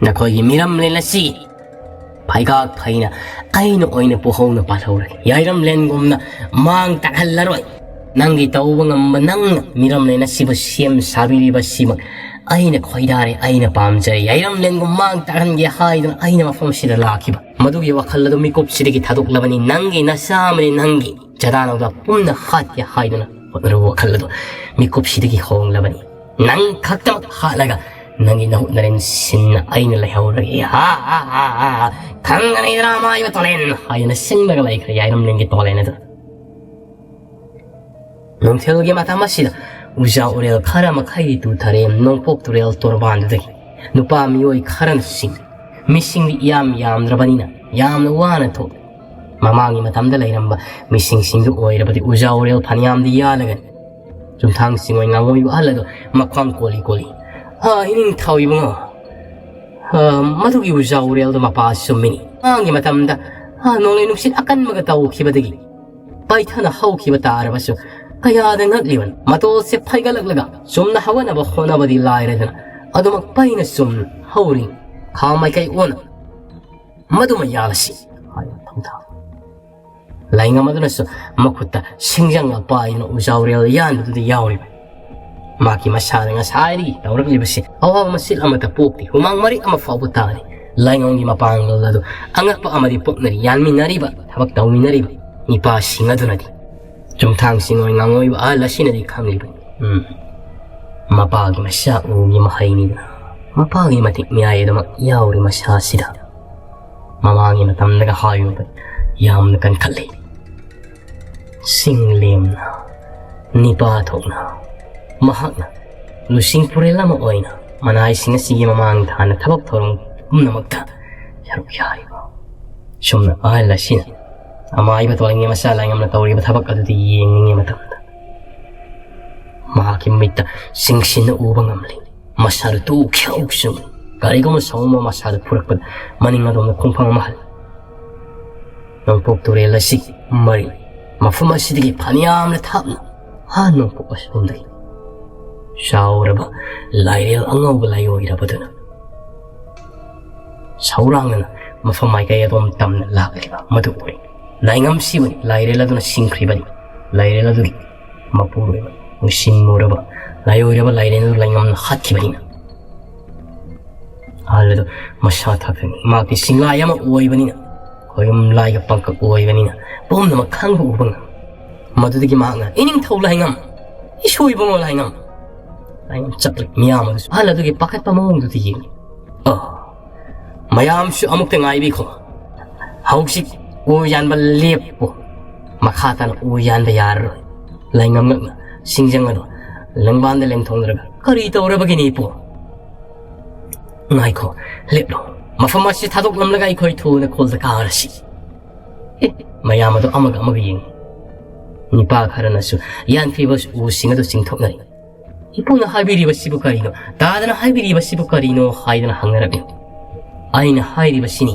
ꯅꯈꯣꯏꯒꯤ ꯃꯤꯔꯝꯂꯦꯟ ꯑꯁꯤ ꯐꯩꯒꯥꯛ ꯐꯩꯅ ꯑꯩꯅ ꯑꯣꯏꯅ ꯄꯨꯍꯧꯅ ꯄꯥꯜꯍꯧꯔꯒꯦ꯫ ꯌꯥꯏꯔꯝꯂꯦꯟꯒꯨꯝꯅ ꯃꯥꯡ ꯇꯥꯛꯍꯜꯂꯔꯣꯏ꯫ ꯅꯪꯒꯤ ꯇꯧꯕ ꯉꯝꯕ, ꯅꯪꯅ ꯃꯤꯔꯝꯂꯦꯟ ꯑꯁꯤꯕꯨ ꯁꯦꯝ ꯁꯥꯕꯤꯔꯤꯕꯁꯤꯃꯛ ꯑꯩꯅ ꯈꯣꯏꯗꯥꯔꯦ, ꯑꯩꯅ ꯄꯥꯝꯖꯔꯦ꯫ ꯌꯥꯏꯔꯝꯂꯦꯟꯒꯨꯝ ꯃꯥꯡ ꯇꯥꯛꯍꯟꯒꯦ ꯍꯥꯏꯗꯨꯅ ꯑꯩꯅ ꯃꯐꯝ ꯑꯁꯤꯗ ꯂꯥꯛꯈꯤꯕ꯫ ꯃꯗꯨꯒꯤ ꯋꯥꯈꯜ ꯑꯗꯨ ꯃꯤꯀꯨꯞꯁꯤꯗꯒꯤ ꯊꯥꯗꯣꯛꯂꯕꯅꯤ꯫ ꯅꯪꯒꯤ ꯅꯆꯥ ꯑꯃꯅꯤ, ꯅꯪꯒꯤ ꯆꯗꯥ ꯅꯧꯗꯥ ꯄꯨꯝꯅ ꯍꯥꯠꯀꯦ ꯍꯥꯏꯗꯨꯅ ꯍꯣꯠꯅꯔꯨꯕ ꯋꯥꯈꯜ ꯑꯗꯨ ꯃꯤꯀꯨꯞꯁꯤꯗꯒꯤ ꯍꯣꯡꯂꯕꯅꯤ꯫ ꯅꯪ ꯈꯛꯇꯃꯛ ꯍꯥꯠꯂꯒ ꯅꯪꯒꯤ ꯅꯍꯨꯠ ꯅꯔꯦꯟ ꯁꯤꯟꯅ ꯑꯩꯅ ꯂꯩꯍꯧꯔꯒꯦ꯫ ꯍꯥ, ꯍꯥ, ꯍꯥ, ꯍꯥ, ꯍꯥ꯫ ꯈꯪꯒꯅꯤꯗꯅ ꯑꯃꯥꯏꯕ ꯇꯣꯂꯦꯟ ꯍꯥꯏꯗꯨꯅ ꯁꯤꯡꯂꯒ ꯂꯩꯈ꯭ꯔꯦ ꯌꯥꯏꯔꯝꯂꯦꯟꯒꯤ ꯇꯣꯂꯦꯟ ꯑꯗꯨ꯫ ꯅꯨꯡꯊꯤꯜꯒꯤ ꯃꯇꯝ ꯑꯁꯤꯗ ꯎꯖꯥ ꯎꯔꯦꯜ ꯈꯔ ꯃꯈꯩ ꯇꯨꯊꯔꯦ ꯅꯣꯡꯄꯣꯛ ꯇꯨꯔꯦꯜ ꯇꯣꯔꯕꯥꯟꯗꯨꯗꯒꯤ꯫ ꯅꯨꯄꯥ ꯃꯤꯑꯣꯏ ꯈꯔꯅ ꯁꯤꯡ, ꯃꯤꯁꯤꯡꯗꯤ ꯏꯌꯥꯝ ꯌꯥꯝꯗ꯭ꯔꯕꯅꯤꯅ ꯌꯥꯝꯅ ꯋꯥꯅ ꯊꯣꯛꯂꯤ꯫ ꯃꯃꯥꯡꯒꯤ ꯃꯇꯝꯗ ꯂꯩꯔꯝꯕ ꯃꯤꯁꯤꯡꯁꯤꯡꯗꯨ ꯑꯣꯏꯔꯕꯗꯤ ꯎꯖꯥ ꯎꯔꯦꯜ ꯐꯅꯌꯥꯝꯗꯤ ꯌꯥꯜꯂꯒꯅꯤ꯫ ꯆꯨꯝꯊꯥꯡ ꯆꯤꯡꯑꯣꯏ ꯉꯥꯉꯣꯏꯕ ꯑꯍꯜ ꯑꯗꯣ ꯃꯈ꯭ꯋꯥꯡ ꯀꯣꯜꯂꯤ ꯀꯣꯜꯂꯤ, "ꯑꯥ, ꯏꯅꯤꯡꯊꯧ ꯏꯕꯨꯡꯉꯣ, ꯑꯥ, ꯃꯗꯨꯒꯤ ꯎꯖꯥ ꯎꯔꯦꯜꯗꯣ ꯃꯄꯥ ꯆꯨꯝꯃꯤꯅꯤ꯫ ꯃꯃꯥꯡꯒꯤ ꯃꯇꯝꯗ, ꯑꯥ, ꯅꯣꯡꯂꯩ ꯅꯨꯡꯁꯤꯠ ꯑꯀꯟꯕꯒ ꯇꯧꯈꯤꯕꯗꯒꯤ ꯄꯥꯏꯊꯅ ꯍꯧꯈꯤꯕ ꯇꯥꯔꯕꯁꯨ ꯀꯌꯥꯗ ꯉꯛꯂꯤꯕꯅꯤ꯫ ꯃꯇꯣꯜꯁꯦ ꯐꯩꯒꯠꯂꯛꯂꯒ ꯆꯨꯝꯅ ꯍꯧꯒꯠꯅꯕ ꯍꯣꯠꯅꯕꯗꯤ ꯂꯥꯏꯔꯗꯅ ꯑꯗꯨꯃꯛ ꯄꯩꯅ ꯆꯨꯝꯅ ꯍꯧꯔꯤ꯫ ꯈꯥ ꯃꯥꯏꯀꯩ ꯑꯣꯟꯅ ꯃꯗꯨꯃ ꯌꯥꯜꯂꯁꯤ," ꯍꯥꯏꯅ ꯊꯧꯗꯥ ꯂꯥꯏꯉꯝ ꯑꯗꯨꯅꯁꯨ ꯃꯈꯨꯠꯇ ꯁꯤꯡꯖꯪ ꯑꯃ ꯄꯥꯏꯗꯨꯅ ꯎꯖꯥ ꯎꯔꯦꯜ ꯌꯥꯟꯕꯗꯨꯗ ꯌꯥꯎꯔꯤꯕ꯫ ꯃꯍꯥꯛꯀꯤ ꯃꯁꯥꯗ ꯉꯁꯥꯏꯗꯒꯤ ꯇꯧꯔꯛꯂꯤꯕꯁꯤ ꯑꯋꯥꯕ ꯃꯆꯤꯠ ꯑꯃꯠꯇ ꯄꯣꯛꯇꯦ꯫ ꯍꯨꯃꯥꯡ ꯃꯔꯤꯛ ꯑꯃ ꯐꯥꯎꯕ ꯇꯥꯗꯦ꯫ ꯂꯥꯏꯉꯝꯒꯤ ꯃꯄꯥꯡꯒꯜ ꯑꯗꯨ ꯑꯉꯛꯄ ꯑꯃꯗꯤ ꯄꯣꯛꯅꯔꯤ꯫ ꯌꯥꯟꯃꯤꯟꯅꯔꯤꯕ, ꯊꯕꯛ ꯇꯧꯃꯤꯟꯅꯔꯤꯕ ꯅꯤꯄꯥꯁꯤꯡ ꯑꯗꯨꯅꯗꯤ꯫ ꯆꯨꯝꯊꯥꯡ ꯆꯤꯡꯑꯣꯏ ꯉꯥꯉꯣꯏꯕ ꯑꯍꯜ ꯑꯁꯤꯅꯗꯤ ꯈꯪꯂꯤꯕꯅꯤ꯫ ꯎꯝ, ꯃꯄꯥꯒꯤ ꯃꯆꯥ ꯎꯒꯤ ꯃꯍꯩꯅꯤꯗꯅ꯫ ꯃꯄꯥꯒꯤ ꯃꯇꯤꯛ ꯃꯌꯥꯏ ꯑꯗꯨꯃꯛ ꯌꯥꯎꯔꯤ ꯃꯁꯥꯁꯤꯗ꯫ ꯃꯃꯥꯡꯒꯤ ꯃꯇꯝꯗꯒ ꯍꯥꯏꯔꯨꯕ ꯌꯥꯝꯅ ꯀꯟꯈꯠꯂꯤ꯫ ꯆꯤꯡꯂꯦꯝꯅ, ꯅꯤꯄꯥ ꯊꯣꯛꯅ, ꯃꯍꯥꯛꯅ ꯂꯨꯆꯤꯡ ꯄꯨꯔꯦꯜ ꯑꯃ ꯑꯣꯏꯅ ꯃꯅꯥꯏꯁꯤꯡ ꯑꯁꯤꯒꯤ ꯃꯃꯥꯡ ꯊꯥꯅ ꯊꯕꯛ ꯊꯧꯔꯝ ꯄꯨꯝꯅꯃꯛꯇ ꯁꯔꯨꯛ ꯌꯥꯔꯤꯕ꯫ ꯁꯨꯝꯅ ꯑꯍꯜ ꯑꯁꯤꯅ ꯑꯃꯥꯏꯕ ꯇꯣꯂꯤꯡꯒꯤ ꯃꯆꯥ ꯂꯥꯏꯉꯝꯅ ꯇꯧꯔꯤꯕ ꯊꯕꯛ ꯑꯗꯨꯗꯤ ꯌꯦꯡꯂꯤꯉꯩ ꯃꯇꯝꯗ ꯃꯍꯥꯛꯀꯤ ꯃꯤꯠꯇ ꯆꯤꯡꯁꯤꯟꯅ ꯎꯕ ꯉꯝꯂꯤ꯫ ꯃꯁꯥꯗꯨ ꯇꯨ ꯈ꯭ꯌꯥꯎ ꯆꯨꯝꯃꯤ꯫ ꯀꯔꯤꯒꯨꯝꯕ ꯁꯥꯎꯝꯕ ꯃꯁꯥꯗꯨ ꯐꯨꯔꯛꯄꯗ ꯃꯅꯤꯡ ꯑꯗꯣꯝꯗ ꯈꯣꯡꯐꯝ ꯑꯃ ꯍꯜꯂꯤ꯫ ꯅꯣꯡꯄꯣꯛ ꯇꯨꯔꯦꯜ ꯑꯁꯤꯒꯤ ꯃꯔꯤ, ꯃꯐꯝ ꯑꯁꯤꯗꯒꯤ ꯐꯅꯌꯥꯝꯅ ꯊꯥꯞꯅ ꯍꯥ ꯅꯣꯡꯄꯣꯛ ꯑꯁꯣꯝꯗꯒꯤ ꯆꯥꯎꯔꯕ ꯂꯥꯏꯔꯦꯜ ꯑꯉꯧꯕ ꯂꯥꯏꯑꯣꯏꯔꯕꯗꯨꯅ ꯁꯧꯔꯥꯡꯅꯅ ꯃꯐꯝ ꯃꯥꯏꯀꯩ ꯑꯗꯣꯝ ꯇꯝꯅ ꯂꯥꯛꯂꯤꯕ ꯃꯗꯨ ꯑꯣꯏ꯫ ꯂꯥꯏꯉꯝꯁꯤꯕꯨ ꯂꯥꯏꯔꯦꯜ ꯑꯗꯨꯅ ꯁꯤꯡꯈ꯭ꯔꯤꯕꯅꯤ꯫ ꯂꯥꯏꯔꯦꯜ ꯑꯗꯨꯒꯤ ꯃꯄꯨꯔꯣꯏꯕ, ꯅꯨꯡꯁꯤꯡꯉꯨꯔꯕ, ꯂꯥꯏꯑꯣꯏꯔꯕ ꯂꯥꯏꯔꯦꯜ ꯑꯗꯨ ꯂꯥꯏꯉꯝꯅ ꯍꯥꯠꯈꯤꯕꯅꯤꯅ꯫ ꯑꯍꯜ ꯑꯗꯨ ꯃꯁꯥ ꯊꯥꯛꯇꯅꯤ꯫ ꯃꯍꯥꯛꯇꯤ ꯁꯤꯡꯂꯥꯏ ꯑꯃ ꯑꯣꯏꯕꯅꯤꯅ, ꯈꯣꯏꯔꯨꯝ ꯂꯥꯏꯒ ꯄꯥꯡꯀꯛ ꯑꯣꯏꯕꯅꯤꯅ, ꯄꯨꯝꯅꯃꯛ ꯈꯪꯕ ꯎꯕ ꯉꯝꯃꯤ꯫ ꯃꯗꯨꯗꯒꯤ ꯃꯍꯥꯛꯅ, "ꯏꯅꯤꯡꯊꯧ ꯂꯥꯏꯉꯝ, ꯏꯁꯣꯏ ꯏꯕꯨꯡꯉꯣ ꯂꯥꯏꯉꯝ!" ꯂꯥꯏꯉꯝ ꯆꯠꯂꯤ꯫ ꯃꯤꯌꯥꯝ ꯑꯗꯨꯁꯨ ꯑꯍꯜ ꯑꯗꯨꯒꯤ ꯄꯥꯈꯠꯄ ꯃꯑꯣꯡꯗꯨꯗ ꯌꯦꯡꯉꯤ꯫ ꯑ, ꯃꯌꯥꯝꯁꯨ ꯑꯃꯨꯛꯇ ꯉꯥꯏꯕꯤꯈꯣ꯫ ꯍꯧꯖꯤꯛ ꯎ ꯌꯥꯟꯕ ꯂꯦꯞꯄꯨ꯫ ꯃꯈꯥ ꯇꯥꯅ ꯎ ꯌꯥꯟꯕ ꯌꯥꯔꯔꯣꯏ꯫ ꯂꯥꯏꯉꯝ ꯉꯛꯅ ꯁꯤꯡꯖꯪ ꯑꯗꯨ ꯂꯪꯕꯥꯟꯗ ꯂꯦꯡꯊꯣꯛꯅꯔꯒ, "ꯀꯔꯤ ꯇꯧꯔꯕꯒꯤꯅꯤ ꯏꯄꯨ?" "ꯉꯥꯏꯈꯣ, ꯂꯦꯞꯂꯣ꯫ ꯃꯐꯝ ꯑꯁꯤ ꯊꯥꯗꯣꯛꯂꯝꯂꯒ ꯑꯩꯈꯣꯏ ꯊꯨꯅ ꯈꯨꯜꯗ ꯀꯥꯔꯁꯤ꯫" ꯑꯦ, ꯃꯌꯥꯝ ꯑꯗꯨ ꯑꯃꯒ ꯑꯃꯒ ꯌꯦꯡꯉꯤ꯫ ꯅꯤꯄꯥ ꯈꯔꯅꯁꯨ ꯌꯥꯟꯊꯤꯕ ꯎꯁꯤꯡ ꯑꯗꯨ ꯆꯤꯡꯊꯣꯛꯅꯔꯤ꯫ "ꯏꯄꯨꯅ ꯍꯥꯏꯕꯤꯔꯤꯕꯁꯤꯕꯨ ꯀꯔꯤꯅꯣ? ꯇꯥꯗꯅ ꯍꯥꯏꯕꯤꯔꯤꯕꯁꯤꯕꯨ ꯀꯔꯤꯅꯣ?" ꯍꯥꯏꯗꯨꯅ ꯍꯪꯅꯔꯛꯂꯤ꯫ "ꯑꯩꯅ ꯍꯥꯏꯔꯤꯕꯁꯤꯅꯤ,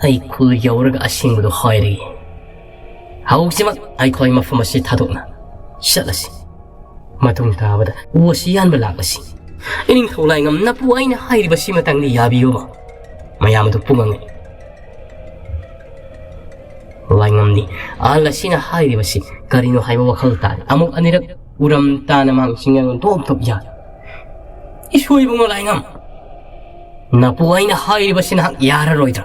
ꯑꯩ ꯈꯨꯜ ꯌꯧꯔꯒ ꯑꯁꯦꯡꯕꯗꯨ ꯍꯥꯏꯔꯒꯦ꯫ ꯍꯧꯖꯤꯛꯃꯛ ꯑꯩꯈꯣꯏ ꯃꯐꯝ ꯑꯁꯤ ꯊꯥꯗꯣꯛꯅ ꯆꯠꯂꯁꯤ꯫ ꯃꯇꯨꯡ ꯇꯥꯕꯗ ꯎ ꯑꯁꯤ ꯌꯥꯟꯕ ꯂꯥꯛꯂꯁꯤ꯫ ꯏꯅꯤꯡꯊꯧ ꯂꯥꯏꯉꯝ, ꯅꯄꯨ ꯑꯩꯅ ꯍꯥꯏꯔꯤꯕꯁꯤ ꯃꯇꯥꯡꯗꯤ ꯌꯥꯕꯤꯌꯨꯕ꯫" ꯃꯌꯥꯝ ꯑꯗꯨ ꯄꯨꯡꯉꯪꯉꯤ꯫ ꯂꯥꯏꯉꯝꯗꯤ ꯑꯍꯜ ꯑꯁꯤꯅ ꯍꯥꯏꯔꯤꯕꯁꯤ ꯀꯔꯤꯅꯣ ꯍꯥꯏꯕ ꯋꯥꯈꯜ ꯇꯥꯔꯦ꯫ ꯑꯃꯨꯛ ꯑꯅꯤꯔꯛ ꯎꯔꯝ ꯇꯥꯅ ꯃꯥꯡꯁꯤꯡ ꯌꯥꯡ ꯇꯣꯞ ꯇꯣꯞ ꯌꯥꯔꯦ꯫ "ꯏꯁꯣ ꯏꯕꯨꯡꯉꯣ ꯂꯥꯏꯉꯝ, ꯅꯄꯨ ꯑꯩꯅ ꯍꯥꯏꯔꯤꯕꯁꯤ ꯅꯍꯥꯛ ꯌꯥꯔꯔꯣꯏꯗ꯭ꯔꯥ?"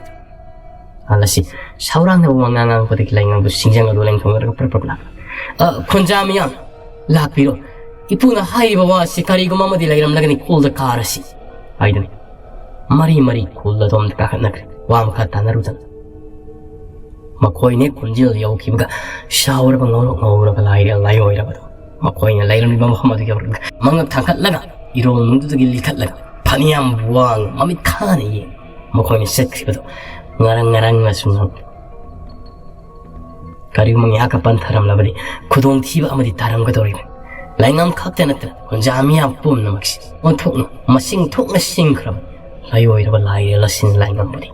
ꯑꯍꯜ ꯑꯁꯤ ꯁꯥꯎꯔꯥꯡꯅꯕ ꯋꯥ ꯉꯥꯡ ꯉꯥꯡꯕꯗꯒꯤ ꯂꯥꯏꯉꯝꯕꯨ ꯁꯤꯡꯖꯪ ꯑꯗꯨ ꯂꯦꯡꯊꯣꯛꯅꯔꯒ ꯄ꯭ꯔꯞ ꯄ꯭ꯔꯞ ꯂꯥꯛ꯫ "ꯑ, ꯈꯨꯟꯖꯥ ꯃꯤꯌꯥꯝ, ꯂꯥꯛꯄꯤꯔꯣ꯫ ꯏꯄꯨꯅ ꯍꯥꯏꯔꯤꯕ ꯋꯥ ꯑꯁꯤ ꯀꯔꯤꯒꯨꯝꯕ ꯑꯃꯗꯤ ꯂꯩꯔꯝꯂꯒꯅꯤ, ꯈꯨꯜꯗ ꯀꯥꯔꯁꯤ" ꯍꯥꯏꯗꯨꯅ ꯃꯔꯤ ꯃꯔꯤ ꯈꯨꯜ ꯑꯗꯣꯝꯗ ꯀꯥꯈꯠꯅꯈ꯭ꯔꯦ꯫ ꯋꯥ ꯃꯈꯥ ꯇꯥꯅꯔꯨꯗꯅ ꯃꯈꯣꯏꯅ ꯈꯣꯟꯖꯦꯜ ꯌꯧꯈꯤꯕꯒ ꯁꯥꯎꯔꯕ ꯉꯧꯔꯣꯛ ꯉꯧꯔꯕ ꯂꯥꯏꯔꯦꯜ ꯂꯥꯏꯑꯣꯏꯔꯕꯗꯣ ꯃꯈꯣꯏꯅ ꯂꯩꯔꯝꯂꯤꯕ ꯃꯐꯝ ꯑꯗꯨ ꯌꯧꯔꯛꯂꯒ ꯃꯉꯛ ꯊꯥꯡꯒꯠꯂꯒ ꯏꯔꯣꯜ ꯅꯨꯡꯗꯨꯗꯒꯤ ꯂꯤꯈꯠꯂꯒ ꯐꯅꯌꯥꯝ ꯋꯥꯡꯅ ꯃꯃꯤꯠ ꯈꯥꯅ ꯌꯦꯡ ꯃꯈꯣꯏꯅ ꯆꯠꯈ꯭ꯔꯤꯕꯗꯣ ꯉꯔꯪ ꯉꯔꯪꯅꯁꯨ ꯉꯪ꯫ ꯀꯔꯤꯒꯨꯝꯕ ꯉꯥꯏꯍꯥꯛꯀ ꯄꯟꯊꯔꯝꯂꯕꯗꯤ ꯈꯨꯗꯣꯡꯊꯤꯕ ꯑꯃꯗꯤ ꯇꯥꯔꯝꯒꯗꯧꯔꯤꯕꯅꯤ꯫ ꯂꯥꯏꯉꯝ ꯈꯛꯇ ꯅꯠꯇꯅ ꯈꯨꯟꯖꯥ ꯃꯤꯌꯥꯝ ꯄꯨꯝꯅꯃꯛꯁꯤ ꯑꯣꯟꯊꯣꯛꯅ ꯃꯁꯤꯡ ꯊꯣꯛꯅ ꯁꯤꯡꯈ꯭ꯔꯕ ꯂꯥꯏꯑꯣꯏꯔꯕ ꯂꯥꯏꯔꯦꯜ ꯑꯁꯤꯅ ꯂꯥꯏꯉꯝꯕꯨꯗꯤ